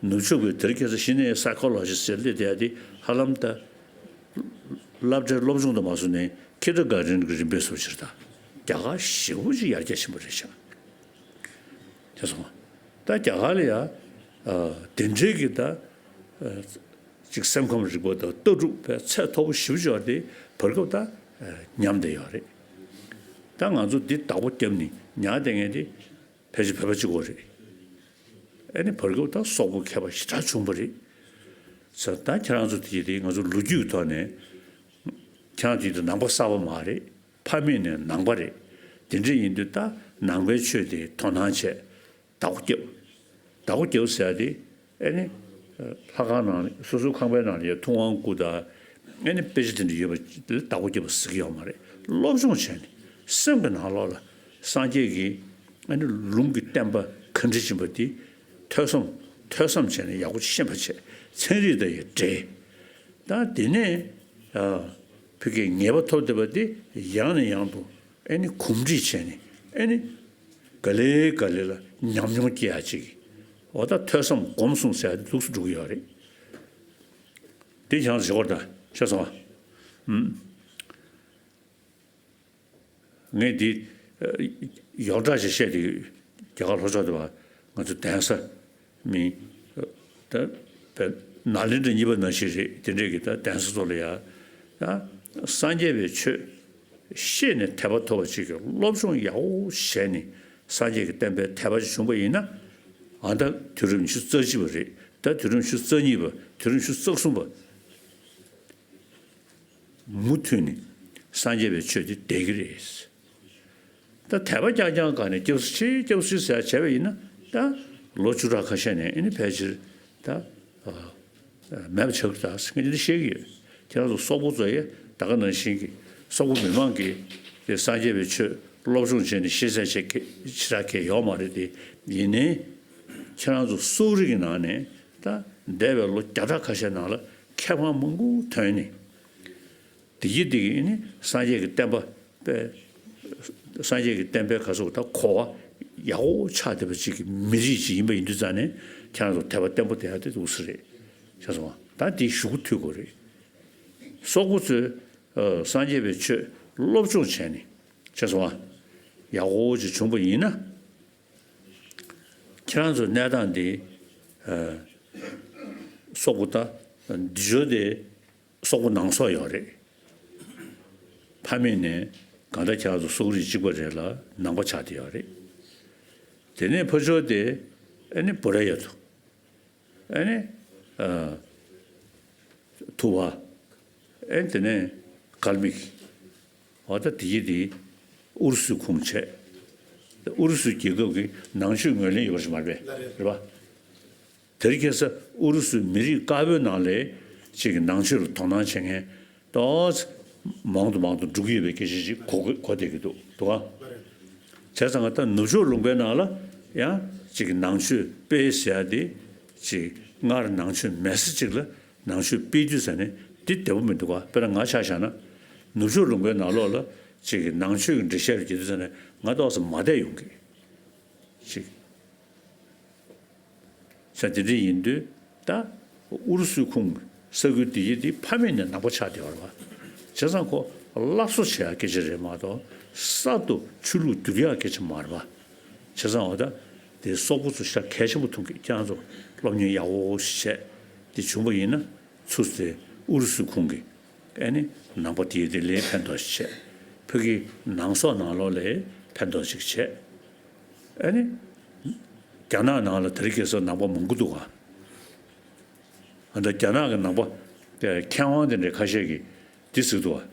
ནུབ་ཕྱོགས་པའི་དེ་རིང་ཁ་སང་གཞི་ནས་སའི་ཁོ་ལོ་ཇི་ཟེར་སླེབས་བསྡད་ཡ་འདི་ཧ་ལམ་ད། སློབ་གྲྭའི་སློབ་སྦྱོང་དང་མ་སོང་ནས་ཁིན་ཌར་གྷར་ཌེན་གྱི་རིམ་པས་སུ་ཕྱིར་དང་། རྒྱ་གར་ཞེ་པོ་ཅིག་ཡར་རྒྱས་ཕྱིན་པ་རེད་ཤག། དེ་སོང་ཙང་། ད་རྒྱ་གར་ལ་ཡ། ཨ། དེ་འདྲའི་གི་ད། ཨ། ཅིག་སེམས་ཁམས་རིག་པ་དང་ལྟ་གྲུབ་པའི་ཚད་མཐོ་པོ་ཞེ་པོ་ཅིག་ཡོད་རེད་དེ། བར་སྐབས་ད། ཨ། ཉམས་བསྡད་ཡོད་རེད། ད་ང་ཚོ་འདི་བདག་པོ་བརྒྱབ་ནས་ཉར་བསྡད་མཁན་དེ། ཕལ་ཆེར་བོད་པ་གཅིག་པོ་རེད། ཨ་ནི་བར་སྐབས་ད་སོག་པོ་མཁས་པ་ཞེ་དྲག་བྱུང་བ་རེད། ས་ད་ཁྱེད་རང་ཚོ་དེ་དེ་ང་ཚོ་ལོ་རྒྱུས་ཀྱི་ཐོག་ནས། ཁྱེད་རང་དེ་དུས་ནང་པ་གསར་པ་མ་རེད། ཕ་མེས་ནས་ནང་པ་རེད། དེ་འདྲ་ཡིན་དུས་ད་ནང་པའི་ཆོས་དེ་དོ་སྣང་བྱས། བདག་པོ་རྒྱབ། བདག་པོ་རྒྱབ་ཟེར་ཡ་དེ། ཨ་ནི། ལྷ་ཁང་ནང་སོ་སོའི་ཁང་པའི་ནང་ལ་ཡ་ཐུབ་དབང་སྐུ་དང་། ཨ་ནི་དཔེ་ཆ་དེ་འདྲ་ཡོད་པ་ལ་བདག་པོ་རྒྱབ་པ་ཟེར་གྱི་ཡོད་མ་རེད། སློབ་སྦྱོང་བྱས་ནས་སེམས་ཀྱི་ནང་ལོགས་ལ་སངས་རྒྱས་ཀྱི། ཨ་ནི་ལུང་གི་བསྟན་པ་ག་འདྲ་ཕྱིན་པ་དེ་ཐོས་བསམ། ཐོས་བསམ་བྱས་ནས་ཡག་པོ་ཤེས་པ་བྱས། ཚན་རིག་དང་ཡ་འབྲེལ། ད་དེ་ནས། ཨ། ཕ་གིའི་ངེས་པ་ཐོབ་བསྡད་པ་དེ་ཡང་ནས་ཡང་དུ། ཨ་ནི་གོམས་འདྲིས་བྱས་ནས། ཨ་ནི་ག་ལེ་ག་ལེ་ལ་ཉམས་མྱོང་སྐྱེ་ཡ་ཅིག། འོ་ད་ཐོས་བསམ་སྒོམ་གསུམ་ཟེར་ཡ་དེ་འདུག་སེ་འགྲོ་གི་ཡོད་རེད། དེ་ཡང་ཞོར་དང་ཤེས་སོང་ཨ། ཨུམ། ངས་འདི། ཨ། ཡོངས་གྲགས་ཤིག་བཤད་དེ། རྒྱ་གར་ལྷོ་ཕྱོགས་དེ་བ་ང་ཚོ་གདན་ས་མིན། ད་བས་ནཱ་ལེནྡྲ་གཉིས་པ་ནང་བཞིན་རེད། དེ་འདྲས་ཀྱི་ད་གདན་ས་ཚོ་ལ་ཡ། ད་སངས་རྒྱས་པའི་ཆོས་ཤེས་ནས་དད་པ་ཐོབ་པ་ཅིག་གིས་སློབ་སྦྱོང་ཡག་པོ་བྱས་ནས་སངས་རྒྱས་ཀྱི་བསྟན་པའི་དད་པ་ཅིག་བྱུང་པ་ཡིན་ན། ཨ། ད་དུས་རབས་ཉི་ཤུ་རྩ་གཅིག་པ་རེད། ད་དུས་རབས་ཉི་ཤུ་རྩ་གཉིས་པ། དུས་རབས་ཉི་ཤུ་རྩ་གསུམ་པ། མུ་མཐུད་ནས་སངས་རྒྱས་པའི་ཆོས་དེ་བསྡད་ཀྱི་རེད། ད་དད་པ་རྐྱང་རྐྱང་སྒང་ནས་སྐྱབས་སུ་མཆི། སྐྱབས་སུ་མཆི་ཟེར་བྱས་པ་ཡིན་ན། ད་ལོ་བཅུ་ཕྲག་ཁ་ཤས་ནས་ཨ་ནི་ཕལ་ཆེར་ད། ཨ། མེད་པ་ཆགས་ཀྱི་རེད་ཟེར་ངས་འདི་འདྲ་བཤད་ཀྱི་ཡོད། ཁྱེད་རང་ཚོ་སོག་པོ་ཚོ་ཡ་ད་ག་ནང་བཞིན་གྱི། སོག་པོ་མི་མང་གིས་དེ་སངས་རྒྱས་པའི་ཆོས་སློབ་སྦྱོང་བྱས་ནས་ཤེས་ཚད་ཆེ་གེ་ཞེ་དྲག་གི་ཡོད་མ་རེད་དེ། ཡིན་ནའི་ཁྱེད་རང་ཚོ་སོག་རིགས་ཀྱི་ནང་ནས་ད་འདས་པའི་ལོ་བརྒྱ་ཕྲག་ཁ་ཤས་ནང་ལ་མཁས་དབང་མང་པོ་ཐོན་ནས། དེ་གི་དེ་གི་ནི་སངས་རྒྱས་ཀྱི་བསྟན་པ་པའི། སངས་རྒྱས་ཀྱི་བསྟན་པའི་ག་ཚོད་ད་གོ་བ་ཡག་པོ་ཆགས་བསྡད་པ་ཅིག་གི་མི་རིགས་ཅིག་ཡིན་པ་ཡིན་དུས་ཙང་ནས། ཁྱེད་རང་ཚོ་དད་པ་བརྟན་པོ་བསྡད་ཡ་དེ་འདུག་སེ་རེད། ཤེས་སོང་ང་། ད་དེ་ཞུ་གི་ཐུག་གི་རེད། སོག་པོ་ཚོས། ཨ། སངས་རྒྱས་པའི་ཆོས་སློབ་སྦྱོང་བྱས་ནས། ཤེས་སོང་ང་། ཡག་པོ་ཅིག་བྱུང་པ་ཡིན་ན། ཁྱེད་རང་ཚོའི་གནས་སྟངས་འདི། ཨ། སོག་པོ་ད་འདི་ཞོར་དེ། སོག་པོ་ནང་སོག་ཡོད་རེད། ཕ་མེས་ནས་གང་ལྟར་ཁྱེད་རང་ཚོ་སོག་རིགས་གཅིག་པ་རེད་ལ་ནང་པ་ཆགས་བསྡད་ཡོད་རེད། དེ་ནས་ཕར་ཕྱོགས་དེ་ཨ་ནི་བུ་ར་ཡ་ཐུ། ཨ་ནི། ཨ། ཐུ་བ། ཨ་ནི་དེ་ནས་ཀལ་མིག། འོ་ད་དེ་ཡི་དེ་ཨུ་རུ་སུའི་ཁོངས་བྱས། ཨུ་རུ་སུའི་རྒྱལ་ཁབ་ཀྱི་ནང་ཆོས་ངོས་ལེན་ཡོད་པ་ཞིག་མ་རེད་པས། རེད་པ། དེ་རིང་ཁ་སང་ཨུ་རུ་སུའི་མི་རིགས་དཀར་པོའི་ནང་ལ་ཅིག་གི་ནང་ཆོས་ལ་དོ་སྣང་བྱེད་མཁན་ཏོག་ཙམ་མང་དུ་མང་དུ་འགྲོ་གི་ཡོད་པའི་སྐད་ཆ་ཅིག་གོ་གོ་བསྡད་ཀྱི་འདུག་འདུག་ག། བྱས་ཙང་ད་ནུབ་ཕྱོགས་ལུང་པའི་ནང་ལ་ཡང་ཅིག་གི་ནང་ཆོས་སྤེལ་ཟེར་ཡ་དེ། ཅིག་སྔར་ནང་ཆོས་མེད་ས་ཅིག་ལ་ནང་ཆོས་སྤེལ་དུས་ཙ་ནས་འདི་བདེ་པོ་མི་འདུག་ག། དཔེར་ན་ང་ཆ་བཞག་ན། ནུབ་ཕྱོགས་ལུང་པའི་ནང་ལོགས་ལ་ཅིག་གི་ནང་ཆོས་ཀྱི་འགྲེལ་བཤད་རྒྱག་དུས་ཙ་ནས་ང་ཏོག་ཙམ་མ་བདེ་ཡོང་གི། ཅིག་ས་དེ་འདྲ་ཡིན་དུས་ད་ཨུ་རུ་སུའི་ཁོངས་ས་ཁུལ་འདི་ཡི་དེ་ཕ་མེས་ནས་ནང་པ་ཆགས་བསྡད་པ་རེད་པ། བྱས་ཙང་ཁོ་སླར་གསོ་བྱེད་ཡག་སྐད་ཆ་རེད་མ་གཏོགས་གསར་དུ་ཆོས་ལུགས་བསྒྱུར་ཡག་སྐད་ཆ་མ་རེད་པ། བྱས་ཙང་འོ་ད་དེ་སོག་པོ་ཚོ་ཤ་གལ་ཆེན་པོ་མཐོང་གི། ཁྱེད་རང་ཚོ་སློབ་གཉེར་ཡག་པོ་ཞིག་བྱས་དེ་བྱུང་པ་ཡིན་ན། ཚུར་དེ་ཨུ་རུ་སུའི་ཁོངས་ཀྱི་ཨ་ནི་ནང་པ་དེ་ཡི་དེ་ལའི་ཕན་ཐོགས་ཤིག་བྱས། ཕ་གི་ནང་སོག་ནང་ལོགས་ལའི་ཕན་ཐོགས་ཤིག་བྱས། ཨ་ནི། རྒྱ་ནག་ནང་ལ་དེ་རིང་ཁ་སང་ནང་པ་མང་པོ་འདུག་ག། ཨ། ད་རྒྱ་ནག་གི་ནང་པ་མཁས་དབང་དེ་འདྲ་ཁ་ཤས་ཀྱིས་འདི་ཟེར་འདུག་ག།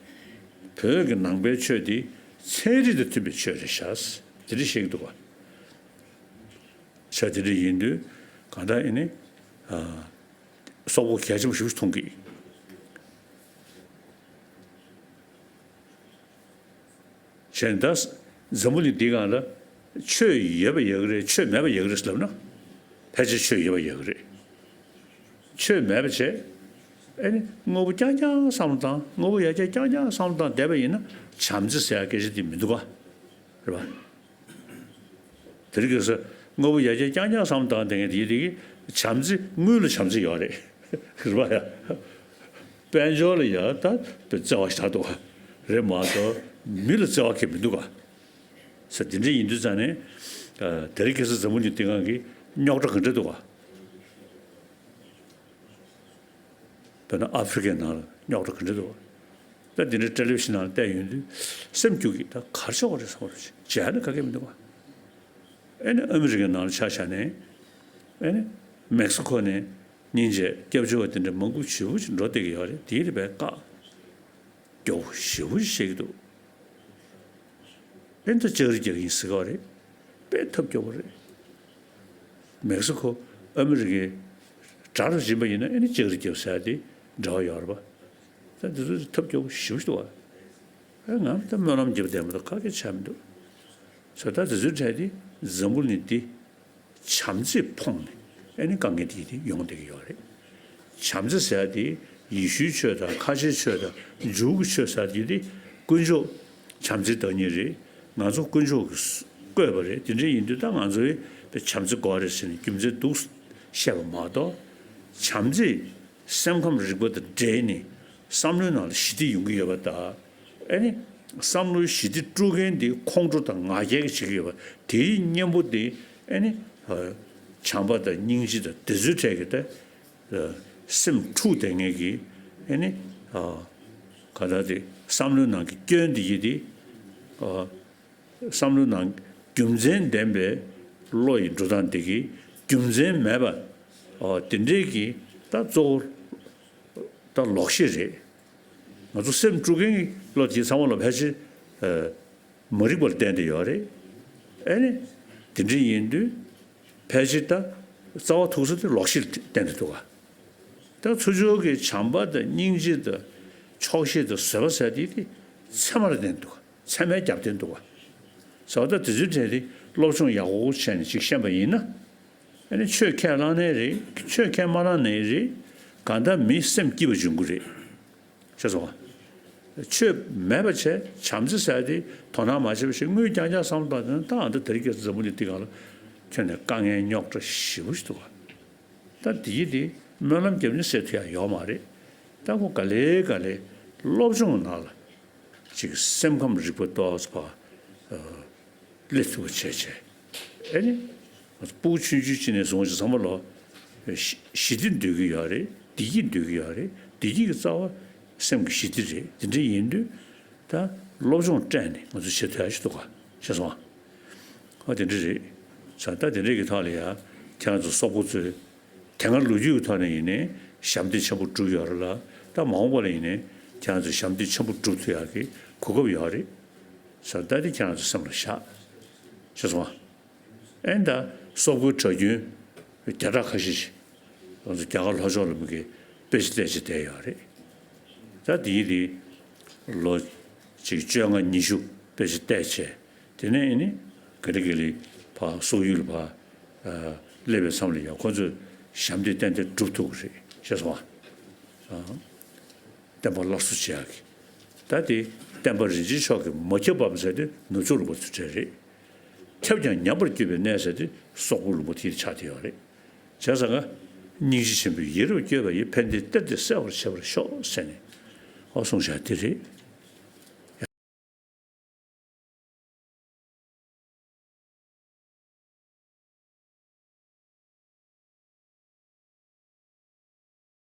བོད་ཀྱི་ནང་པའི་ཆོས་འདི་ཚན་རིག་དང་མཐུན་པའི་ཆོས་རེད་ཤག། དེ་འདྲ་བཤད་ཀྱི་འདུག་ག། བྱས་དེ་འདྲ་ཡིན་དུས་གང་ལྟར་ཨ་ནི། ཨ། སོག་པོ་གལ་ཆེན་པོ་ཞིག་མཐོང་གི། དྲན་ད། འཛམ་བུ་གླིང་འདི་སྒང་ལ་ཆོས་ཡོད་པ་ཡོད་ཀྱི་རེད། ཆོས་མེད་པ་ཡོད་ཀྱི་རེད་ལབ་ན། ཕལ་ཆེར་ཆོས་ཡོད་པ་ཡོད་ཀྱི་རེད། ཆོས་མེད་པ་བྱས། ཨེ་ནི་དངོས་པོ་རྐྱང་རྐྱང་བསམ་བློ་བཏང་། དངོས་པོ་ཡར་རྒྱས་རྐྱང་རྐྱང་བསམ་བློ་བཏང་བསྡད་པ་ཡིན་ན། བྱམས་བརྩེ་ཟེར་ཡ་སྐད་ཆ་དེ་མི་འདུག་ག། རེད་པ། དེ་རིང་ཁ་སང་དངོས་པོ་ཡར་རྒྱས་རྐྱང་རྐྱང་བསམ་བློ་བཏང་བསྡད་མཁན་དེ་དེ་གི་བྱམས་བརྩེ། དངུལ་ལ་བྱམས་བརྩེ་ཡོད་རེད། རེད་པ་ཡ། དཔལ་འབྱོར་ལ་ཡ་ད་བརྩེ་བ་ཞེ་དྲག་འདུག་ག། རེད་མ་གཏོགས་མི་ལ་བརྩེ་བ་གང་ཡང་མི་འདུག་ག། ས་དེ་འདྲ་ཡིན་དུས་ཙང་ནས། ཨ། དེ་རིང་ཁ་སང་འཛམ་བུ་གླིང་འདི་སྒང་གི་རྙོག་དྲ་ག་འདྲ་འདུག་ག། དཔེར་ན་ཨ་ཧྥེ་རི་ཁའི་ནང་ལ་རྙོག་དྲ་ག་འདྲ་འདུག་ག། ད་འདི་འདྲའི་ཊེ་ལི་བི་ཤན་ནང་ལ་བལྟས་ཡོང་དུས་སེམས་སྐྱོ་གི། ད་ག་རེ་ཆགས་པ་རེད་བསམ་པ་རེད། བྱས་ན་ག་གེ་མི་འདུག་ག། ཨེ་ནི་ཨ་མི་རི་ཀའི་ནང་ལ་ཆ་བཞག་ནས། ཨེ་ནི་མེག་སི་ཁོ་ནས་སྙིང་རྗེ་སྐྱབས་བཅོལ་བ་དེ་འདྲ་མང་པོ་ཞེ་པོ་ཅིག་འགྲོ་བསྡད་ཀྱི་ཡོད་རེད། དེའི་རིགས་པས་བཀག་སྐྱོ་པོ་ཞེ་པོ་ཞིག་བཤད་ཀྱི་འདུག། ཨེ་ད་ལྕགས་རི་རྒྱག་གི་ཡིན་ཟེར་གྱི་ཡོད་རེད། དཔེ་ཐབས་སྐྱོ་པོ་རེད། མེག་སི་ཁོ་ཨ་མི་རི་ཀའི་དགྲ་རུ་འཛིན་པ་ཡིན་ན། ཨེ་ནི་ལྕགས་རི་རྒྱབ་ཟེར་ཡ་དེ་འབྲེལ་བ་ཡོད་རེད་པ། ད་འདི་ཚོ་ཐབས་སྐྱོ་པོ་ཞེ་པོ་ཞིག་འདུག་པ། ཨེ་ང་ད་སྨོན་ལམ་རྒྱབ་བསྡད་མ་གཏོགས་ག་གེ་བྱས་མི་འདུག། ཟེར། ད་དེ་ཚོའི་གྲས་དེ་འཛམ་བུ་གླིང་འདི་བྱམས་བརྩེས་ཕོངས་ནས། ཨེ་ནི་དཀའ་ངལ་དེ་དེ་ཡོང་བསྡད་ཀྱི་ཡོད་རེད། བྱམས་བརྩེ་ཟེར་ཡ་དེ་ཡེ་ཤུའི་ཆོས་དང་། ཁ་ཆེའི་ཆོས་དང་། ཇུའུ་གི་ཆོས་ཟེར་ཡ་དེ་དེ་དཀོན་མཆོག་བྱམས་བརྩེའི་བདག་ཉིད་རེད། ང་ཚོ་དཀོན་མཆོག་གིས་བཀོད་པ་རེད། དེ་འདྲ་ཡིན་དུས་ད་ང་ཚོས་བྱམས་བརྩེ་དགོས་རེད་ཟེར་ནས་རྒྱུ་མཚན་འདུག་བཤད་པ་མ་གཏོགས། བྱམས་བརྩེ་སེམས་ཁམས་རིག་པ་དང་འབྲེལ་ནས་བསམ་བློའི་ནང་ལ་ཞི་བདེ་ཡོང་གི་ཡོད་པ་དང་། ཨེ་ནི་བསམ་བློའི་ཞི་བདེ་དཀྲུག་མཁན་དེ་ཁོང་ཁྲོ་དང་ང་རྒྱལ་གྱིས་བྱེད་ཀྱི་ཡོད་པ། དེའི་གཉེན་པོ་དེ་ཨེ་ནི། ཨ། བྱམས་པ་དང་སྙིང་རྗེ་དང་དེ་ཚོའི་གྲས་ཀྱི་ད། ཨ། སེམས་འཁྲུགས་བསྡད་མཁན་གྱི། ཨེ་ནི། ཨ། ག་ད་དེ་བསམ་བློའི་ནང་གི་སྐྱོན་དེ་ཡིན་ཏེ། ཨ། བསམ་བློའི་ནང་རྒྱུ་མཚན་ལྡན་པའི་བློ་ཡི་འགྲོ་སྟངས་དེ་གིས་རྒྱུ་མཚན་མེད་པ། ཨ། དེ་འདྲའི་གི་ད་གཙོ་བོ་ད་ལོག་ཤེས་རེད། ང་ཚོ་སེམས་དཀྲུག་མཁན་གྱི་བློ་དེ་ཚང་མ་ལ་ཕལ་ཆེར། ཨ། མ་རིག་པ་ལ་བརྟེན་ཏེ་ཡོད་རེད། ཨེ་ནི། དེ་འདྲ་ཡིན་དུས་ཕལ་ཆེར་ད་རྩ་བ་ཐུག་ས་དེ་ལོག་ཤེས་ལ་བརྟེན་ཏེ་འདུག་ག། ད་ཚུར་ཕྱོགས་ཀྱི་བྱམས་པ་དང་སྙིང་རྗེ་དང་ཆོག་ཤེས་དང་བཟོད་པ་ཟེར་དེ་དེ་ཚད་མ་ལ་བརྟེན་འདུག། ཚད་མའི་རྒྱབ་རྟེན་འདུག་ག། ཟེར་བ། ད་དེ་ཚོའི་གྲས་དེ་སློབ་སྦྱོང་ཡག་པོ་བྱས་ནས་ཅིག་ཤེས་པ་ཡིན་ན། ཨ་ནི་ཆོས་ཁས་བླངས་ནའི་རེད། ཆོས་ཁས་མ་བླངས་ནའི་རེད། གང་ལྟར་མི་སེམས་སྐྱིད་པ་འབྱུང་གི་རེད། ཤེས་སོང་ང་། ཆོས་མེད་པ་བྱས། བྱམས་བརྩེ་ཟེར་དེ་དོ་སྣང་མ་བྱས་པ་བྱས། དངུལ་རྐྱང་རྐྱང་བསམ་བློ་བཏང་ན། ད་ཨ་ད་དེ་རིང་ཁ་སང་འཛམ་བུ་གླིང་འདི་སྒང་ལ་ཁྱོན་ནས་དཀའ་ངལ་རྙོག་དྲ་ཞེ་པོ་ཞིག་འདུག་ག། ད་དེ་ཡི་དེ་སྨོན་ལམ་རྒྱབ་ནས་སེལ་ཐུབ་ཡ་ཡོད་མ་རེད། ད་ཁོ་ག་ལེ་ག་ལེ་སློབ་སྦྱོང་ནང་ལ་ཅིག་སེམས་ཁམས་རིག་པ་ཏོག་ཙམ་ཕར། ཨ། སླེབས་ཐུབ་པ་བྱས་བྱས། ཨེ་ནི། ང་ཚོ་སྤུ་གུ་ཆུང་ཆུང་ཅིག་ནས་བཟུང་ཅིག་ཚང་མ་ལོ། ཞི་ཞི་བདེ་འདོད་ཀྱི་ཡོད་རེད། བདེ་སྐྱིད་འདོད་ཀྱི་ཡོད་རེད། བདེ་སྐྱིད་ཀྱི་རྩ་བ་སེམས་ཀྱི་ཞི་བདེ་རེད། དེ་འདྲ་ཡིན་དུས་ད་སློབ་སྦྱོང་སྤྲད་ནས་ང་ཚོ་བྱེད་ཐུབ་ཡ་ཞིག་འདུག་ག། ཤེས་སོང་ང་། ཨ། དེ་འདྲ་རེད། ས་ད་དེ་འདྲ་གི་ཐོག་ལ་ཡ་ཁྱེད་རང་ཚོ་སོག་པོ་ཚོས་དེ་སྔ་ལོ་རྒྱུས་ཀྱི་ཐོག་ནས་ཡིན་ནའི་ཞབས་འདེགས་ཆེན་པོ་བསྒྲུབས་ཡོད་རེད་ལ། ད་མ་འོངས་པ་ལ་ཡིན་ནའི་ཁྱེད་རང་ཚོས་ཞབས་འདེགས་ཆེན་པོ་བསྒྲུབ་ཐུབ་ཡག་གི་གོ་སྐབས་ཡོད་རེད། ས་ད་དེ་ཁྱེད་རང་ཚོ་སེམས་ལ་བཞག། ཤེས་སོང་ང་། ཨེ་ད་སོག་པོའི་གྲྭ་རྒྱུན་བརྒྱ་ཕྲག་ཁ་ཤས་ཤིག་ང་ཚོ་རྒྱ་གར་ལྷོ་ཕྱོགས་ལ་མི་གི་དཔེ་ཆ་བལྟས་བྱས་བསྡད་ཡོད་རེད། ད་དེའི་དེ་ལོ་གཅིག་བཅོ་ལྔ་ཉི་ཤུ་དཔེ་ཆ་བལྟས་བྱས། དེ་ནས་ཨེ་ནི་ག་ལེ་ག་ལེ་ཕར་སོག་ཡུལ་ལ་ཕར། ཨ། སླེབས་པའི་མཚམས་ལ་ཡང་ཁོ་ཚོས་ཞབས་འདེགས་ཏན་ཏན་སྒྲུབ་ཐུབ་ཀྱི་རེད། ཤེས་སོང་ང་། ཨ། བསྟན་པ་སླར་གསོ་བྱེད་ཡག་གི། ད་དེ་བསྟན་པ་རིན་ཆེན་མཆོག་གིས་མ་ཁྱབ་པ་ཟེར་དེ་ནུབ་ཕྱོགས་ལུང་པ་ཚོའི་གྲས་རེད། ཁྱབ་ཀྱང་ཉམས་པར་གྱུར་པའི་གནས་ཟེར་དེ་སོག་པོའི་ལུང་པ་དེ་ཆགས་བསྡད་ཡོད་རེད། བྱས་ཙང་ཀ། སྙིང་རྗེ་ཆེན་པོས་ཡིད་རབ་བསྐྱོད་པ་ཡིས། ཕན་བདེའི་གཏེར་འདི་གསལ་བར་བྱེད་པར་ཤོག་ཟེར་ནས། ཨོ་གསུངས་བཞག་དེ་རེད།